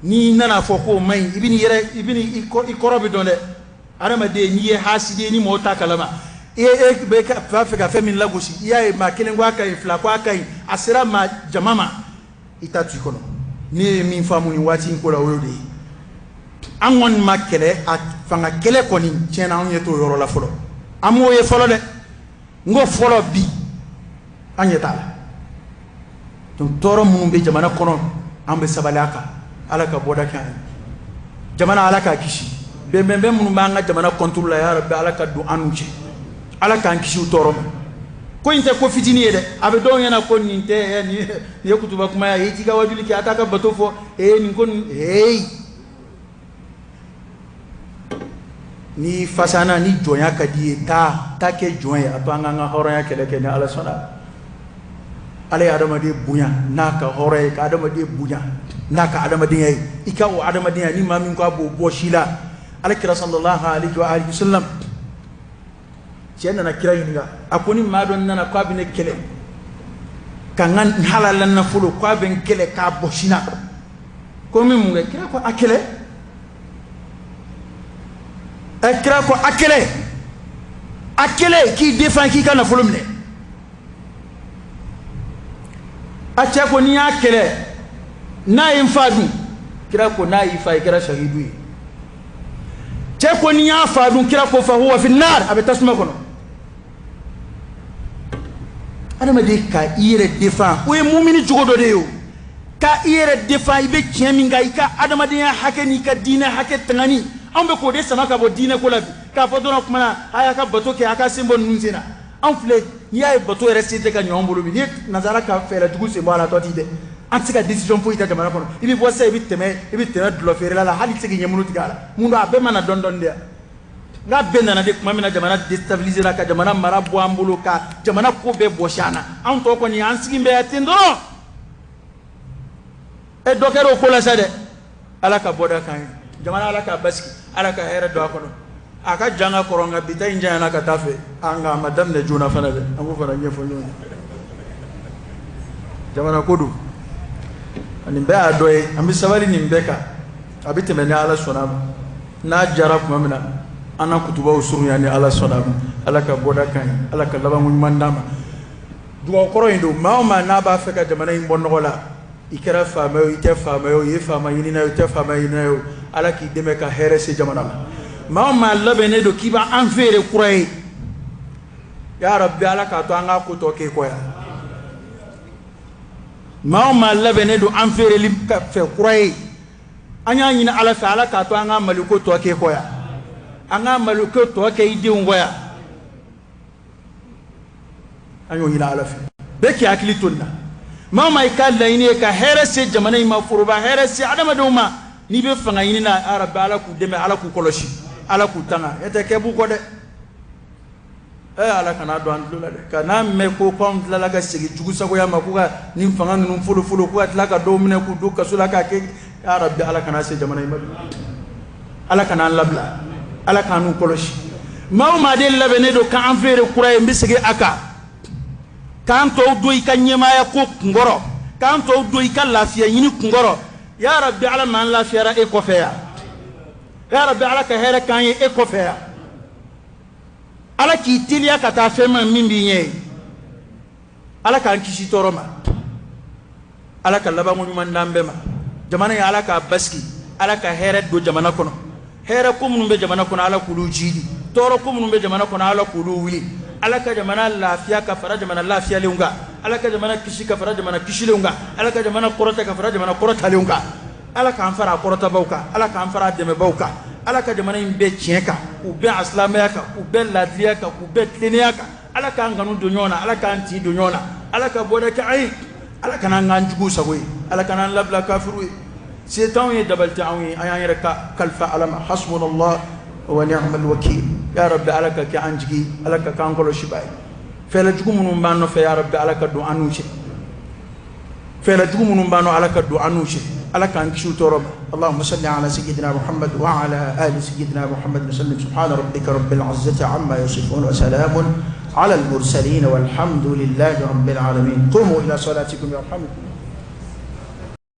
n'i nana fɔ k'o man ɲi, i bɛ yɛrɛ, i bɛ i kɔrɔ bɛ dɔn dɛ. Adamaden, n'i ye hasidi ye, ni mɔgɔw t'a kalama, e bɛ b'a fɛ ka fɛn min lagosi, i y'a ye maa kelen ko a ka ɲi, fila ko a ka ɲi, a sera maa jama ma, i ta to i kɔnɔ. Ne ye min faamu nin waati in ko la, o y'o de ye. An kɔni ma kɛlɛ, a fanga kɛlɛ kɔni tiɲɛna, anw ɲɛ t'o yɔrɔ la fɔlɔ, an m'o ye fɔlɔ dɛ. N ko fɔlɔ bi, an ɲɛ t'a la. Donc tɔɔrɔ minnu bɛ jamana kɔnɔ, an bɛ sabali a kan, Ala ka bɔda kɛ an ye. Jamana, Ala k'a kisi. Bɛnbɛnbɛn minnu b'an ka jamana contre la, ya Rabbi, Ala ka don an n'u cɛ, Ala k'an kisi u tɔɔrɔ ma. Ko in tɛ ko fitinin ye dɛ, a bɛ dɔw ɲɛna ko nin tɛ, nin ye kutuba kuma ye, i t'i ka wajuli kɛ, a t'a ka bato fɔ, ee nin ko nin, hey. Ni fasana ni jɔnya ka di ye, taa kɛ jɔn ye, a to an k'an ka hɔrɔnya kɛlɛ kɛ ni Ala sɔnna. Ala ye adamaden bonya n'a ka hɔrɔnya ye, ka adamaden bonya n'a ka adamadenya ye. I ka o adamadenya, ni maa min ko a b'o bɔ si la, Ala kira sallallahu alaihi wa alihi wasallam, cɛ nana kira ɲininka, a ko ni maa dɔ nana k'a bɛ ne kɛlɛ, ka n ka halala nafolo k'a bɛ n kɛlɛ k'a bɔ si na, ko n bɛ mun kɛ? Kira ko a kɛlɛ. Kira ko a kɛlɛ, a kɛlɛ k'i défend, k'i ka nafolo minɛ. A cɛ ko n'i y'a kɛlɛ n'a ye n fa dun, Kira ko n'a y'i fa, i kɛra shahidu ye. Cɛ ko n'i y'a fa dun? Kira ko fa huwa fi nar, a bɛ tasuma kɔnɔ. Adamaden ka i yɛrɛ défend, o ye mumini jogo dɔ de ye. O ka i yɛrɛ défend, i bɛ tiɲɛ min kan, i ka adamadenya hakɛ n'i ka diinɛ hakɛ tangani. Anw bɛ k'o de sama ka bɔ diinɛ ko la bi, k'a fɔ dɔrɔn kuma na a y'a ka bato kɛ, a ka sen bɔ ninnu sen na. Anw filɛ, n'i y'a ye bato yɛrɛ sen tɛ ka ɲɔgɔn bolo bi, n'i ye nanzara ka fɛɛrɛ jugu sen bɔ a la, tɔ t'i dɛ. An tɛ se ka décision foyi ta jamana kɔnɔ. I bɛ bɔ sisan, i bɛ tɛmɛ dulɔ feerela la, hali i tɛ se k'i ɲɛmuru tigɛ a la. Mun don? A bɛɛ mana dɔɔni dɔɔni de yan. N'a bɛɛ nana de tuma min na, jamana déstabiliser la, ka jamana mara bɔ an bolo, ka jamana ko bɛɛ bɔsi an na. Anw tɔ kɔni, an sigi bɛ yan ten dɔrɔn. E dɔ kɛra o ko la sa dɛ. Ala ka bɔda kan ye. Jamana, Ala k'a basigi, Ala ka hɛrɛ don a kɔnɔ. A ka jan ka kɔrɔ, nka bi ta in janyana ka taa fɛ. Nka a ma daminɛ joona fana dɛ. An k'o fana ɲɛfɔ ɲɔgɔn ye. Jamana ko don, nin bɛɛ y'a dɔ ye. An bɛ sabali nin bɛɛ kan, a bɛ tɛmɛ ni Ala sɔnna a ma. N'a jara tuma min na, an na kutubaw surunya ni Ala sɔnna a ma. Ala ka bɔda kan ye, Ala ka labanko ɲuman d'an ma. Dugawu kɔrɔ in don. Maa o maa n'a b'a fɛ ka jamana in bɔ nɔgɔ la, i kɛra faama ye o, i tɛ faama ye o, i ye faama ɲinina ye o, i tɛ faama ɲinina ye o, Ala k'i dɛmɛ ka hɛrɛ se jamana ma. Maa o maa labɛnnen don k'i b'an feere kura ye, ya Rabbi, Ala k'a to an k'a ko tɔ k'e kɔ yan. Maa o maa labɛnnen don an feereli fɛ kura ye, an y'a ɲini Ala fɛ, Ala k'a to an ka Maliko tɔ k'e kɔ yan, an ka Maliko tɔ kɛ i denw kɔ yan. An y'o ɲini Ala fɛ. Bɛɛ k'i hakili to nin na. Maa o maa i ka laɲini ye ka hɛrɛ se jamana in ma, foroba hɛrɛ se adamadenw ma, n'i bɛ fanga ɲini na, ya Rabbi, Ala k'u dɛmɛ, Ala k'u kɔlɔsi, Ala k'u tanga. E tɛ kɛ b'u kɔ dɛ. Ɛ, Ala kana don an tulo la dɛ, ka n'a mɛn ko k'anw tilala ka segin jugusagoya ma, ko ka nin fanga ninnu folofolo, ko ka tila ka dɔw minɛ k'u don kaso la k'a kɛ. Ya Rabbi, Ala kana se jamana in ma. Ala kana an labila, Ala k'an n'u kɔlɔsi. Maa o maa de labɛnnen don k'an feere kura ye, n bɛ segin a kan, k'an tɔw don i ka ɲɛmaaya ko kunkɔrɔ, k'an tɔw don i ka lafiya ɲini kunkɔrɔ, ya Rabbi, Ala m'an lafiyara e kɔfɛ yan. Ya Rabbi, Ala ka hɛrɛ k'an ye e kɔfɛ yan. Ala k'i teliya ka taa fɛn ma min b'i ɲɛ ye. Ala k'an kisi tɔɔrɔ ma. Ala ka labanko ɲuman d'an bɛɛ ma. Jamana in, Ala k'a basigi, Ala ka hɛrɛ don jamana kɔnɔ. Hɛrɛ ko minnu bɛ jamana kɔnɔ, Ala k'olu jiidi. Tɔɔrɔ ko minnu bɛ jamana kɔnɔ, Ala k'olu wuli. Ala ka jamana lafiya ka fara jamana lafiyalenw kan. Ala ka jamana kisi ka fara jamana kisilenw kan. Ala ka jamana kɔrɔta ka fara jamana kɔrɔtalenw kan. Ala k'an fara a kɔrɔtabaw kan, Ala k'an fara a dɛmɛbaw kan. Ala ka jamana in bɛɛ tiɲɛ kan, k'u bɛn a silamɛya kan, k'u bɛn laadiriya kan, k'u bɛn tilennenya kan. Ala k'an kanu don ɲɔgɔn na, Ala k'an tin don ɲɔgɔn na. Ala ka bɔda kɛ an ye. Ala kana an k'an juguw sago ye, Ala kana an labila kafiru ye. Se t'anw ye, dabali tɛ anw ye, an y'an yɛrɛ ka kalifa Ala ma. Hasbunallah wa ni'mal wakil. Ya Rabbi, Ala ka kɛ an jigi, Ala ka k'an kɔlɔsiba ye. Fɛɛrɛ jugu minnu b'an nɔfɛ, ya Rabbi, Ala ka don an n'u cɛ. Fɛɛrɛ jugu minnu b'an nɔ, Ala ka don an n'u cɛ. Ala k'an kisi u tɔɔrɔ ma. اللهم صل على سيدنا محمد وعلى آل سيدنا محمد وسلم. سبحان ربك رب العزة عما يصفون، وسلام على المرسلين، والحمد لله رب العالمين. قوموا إلى صلاتكم يرحمكم.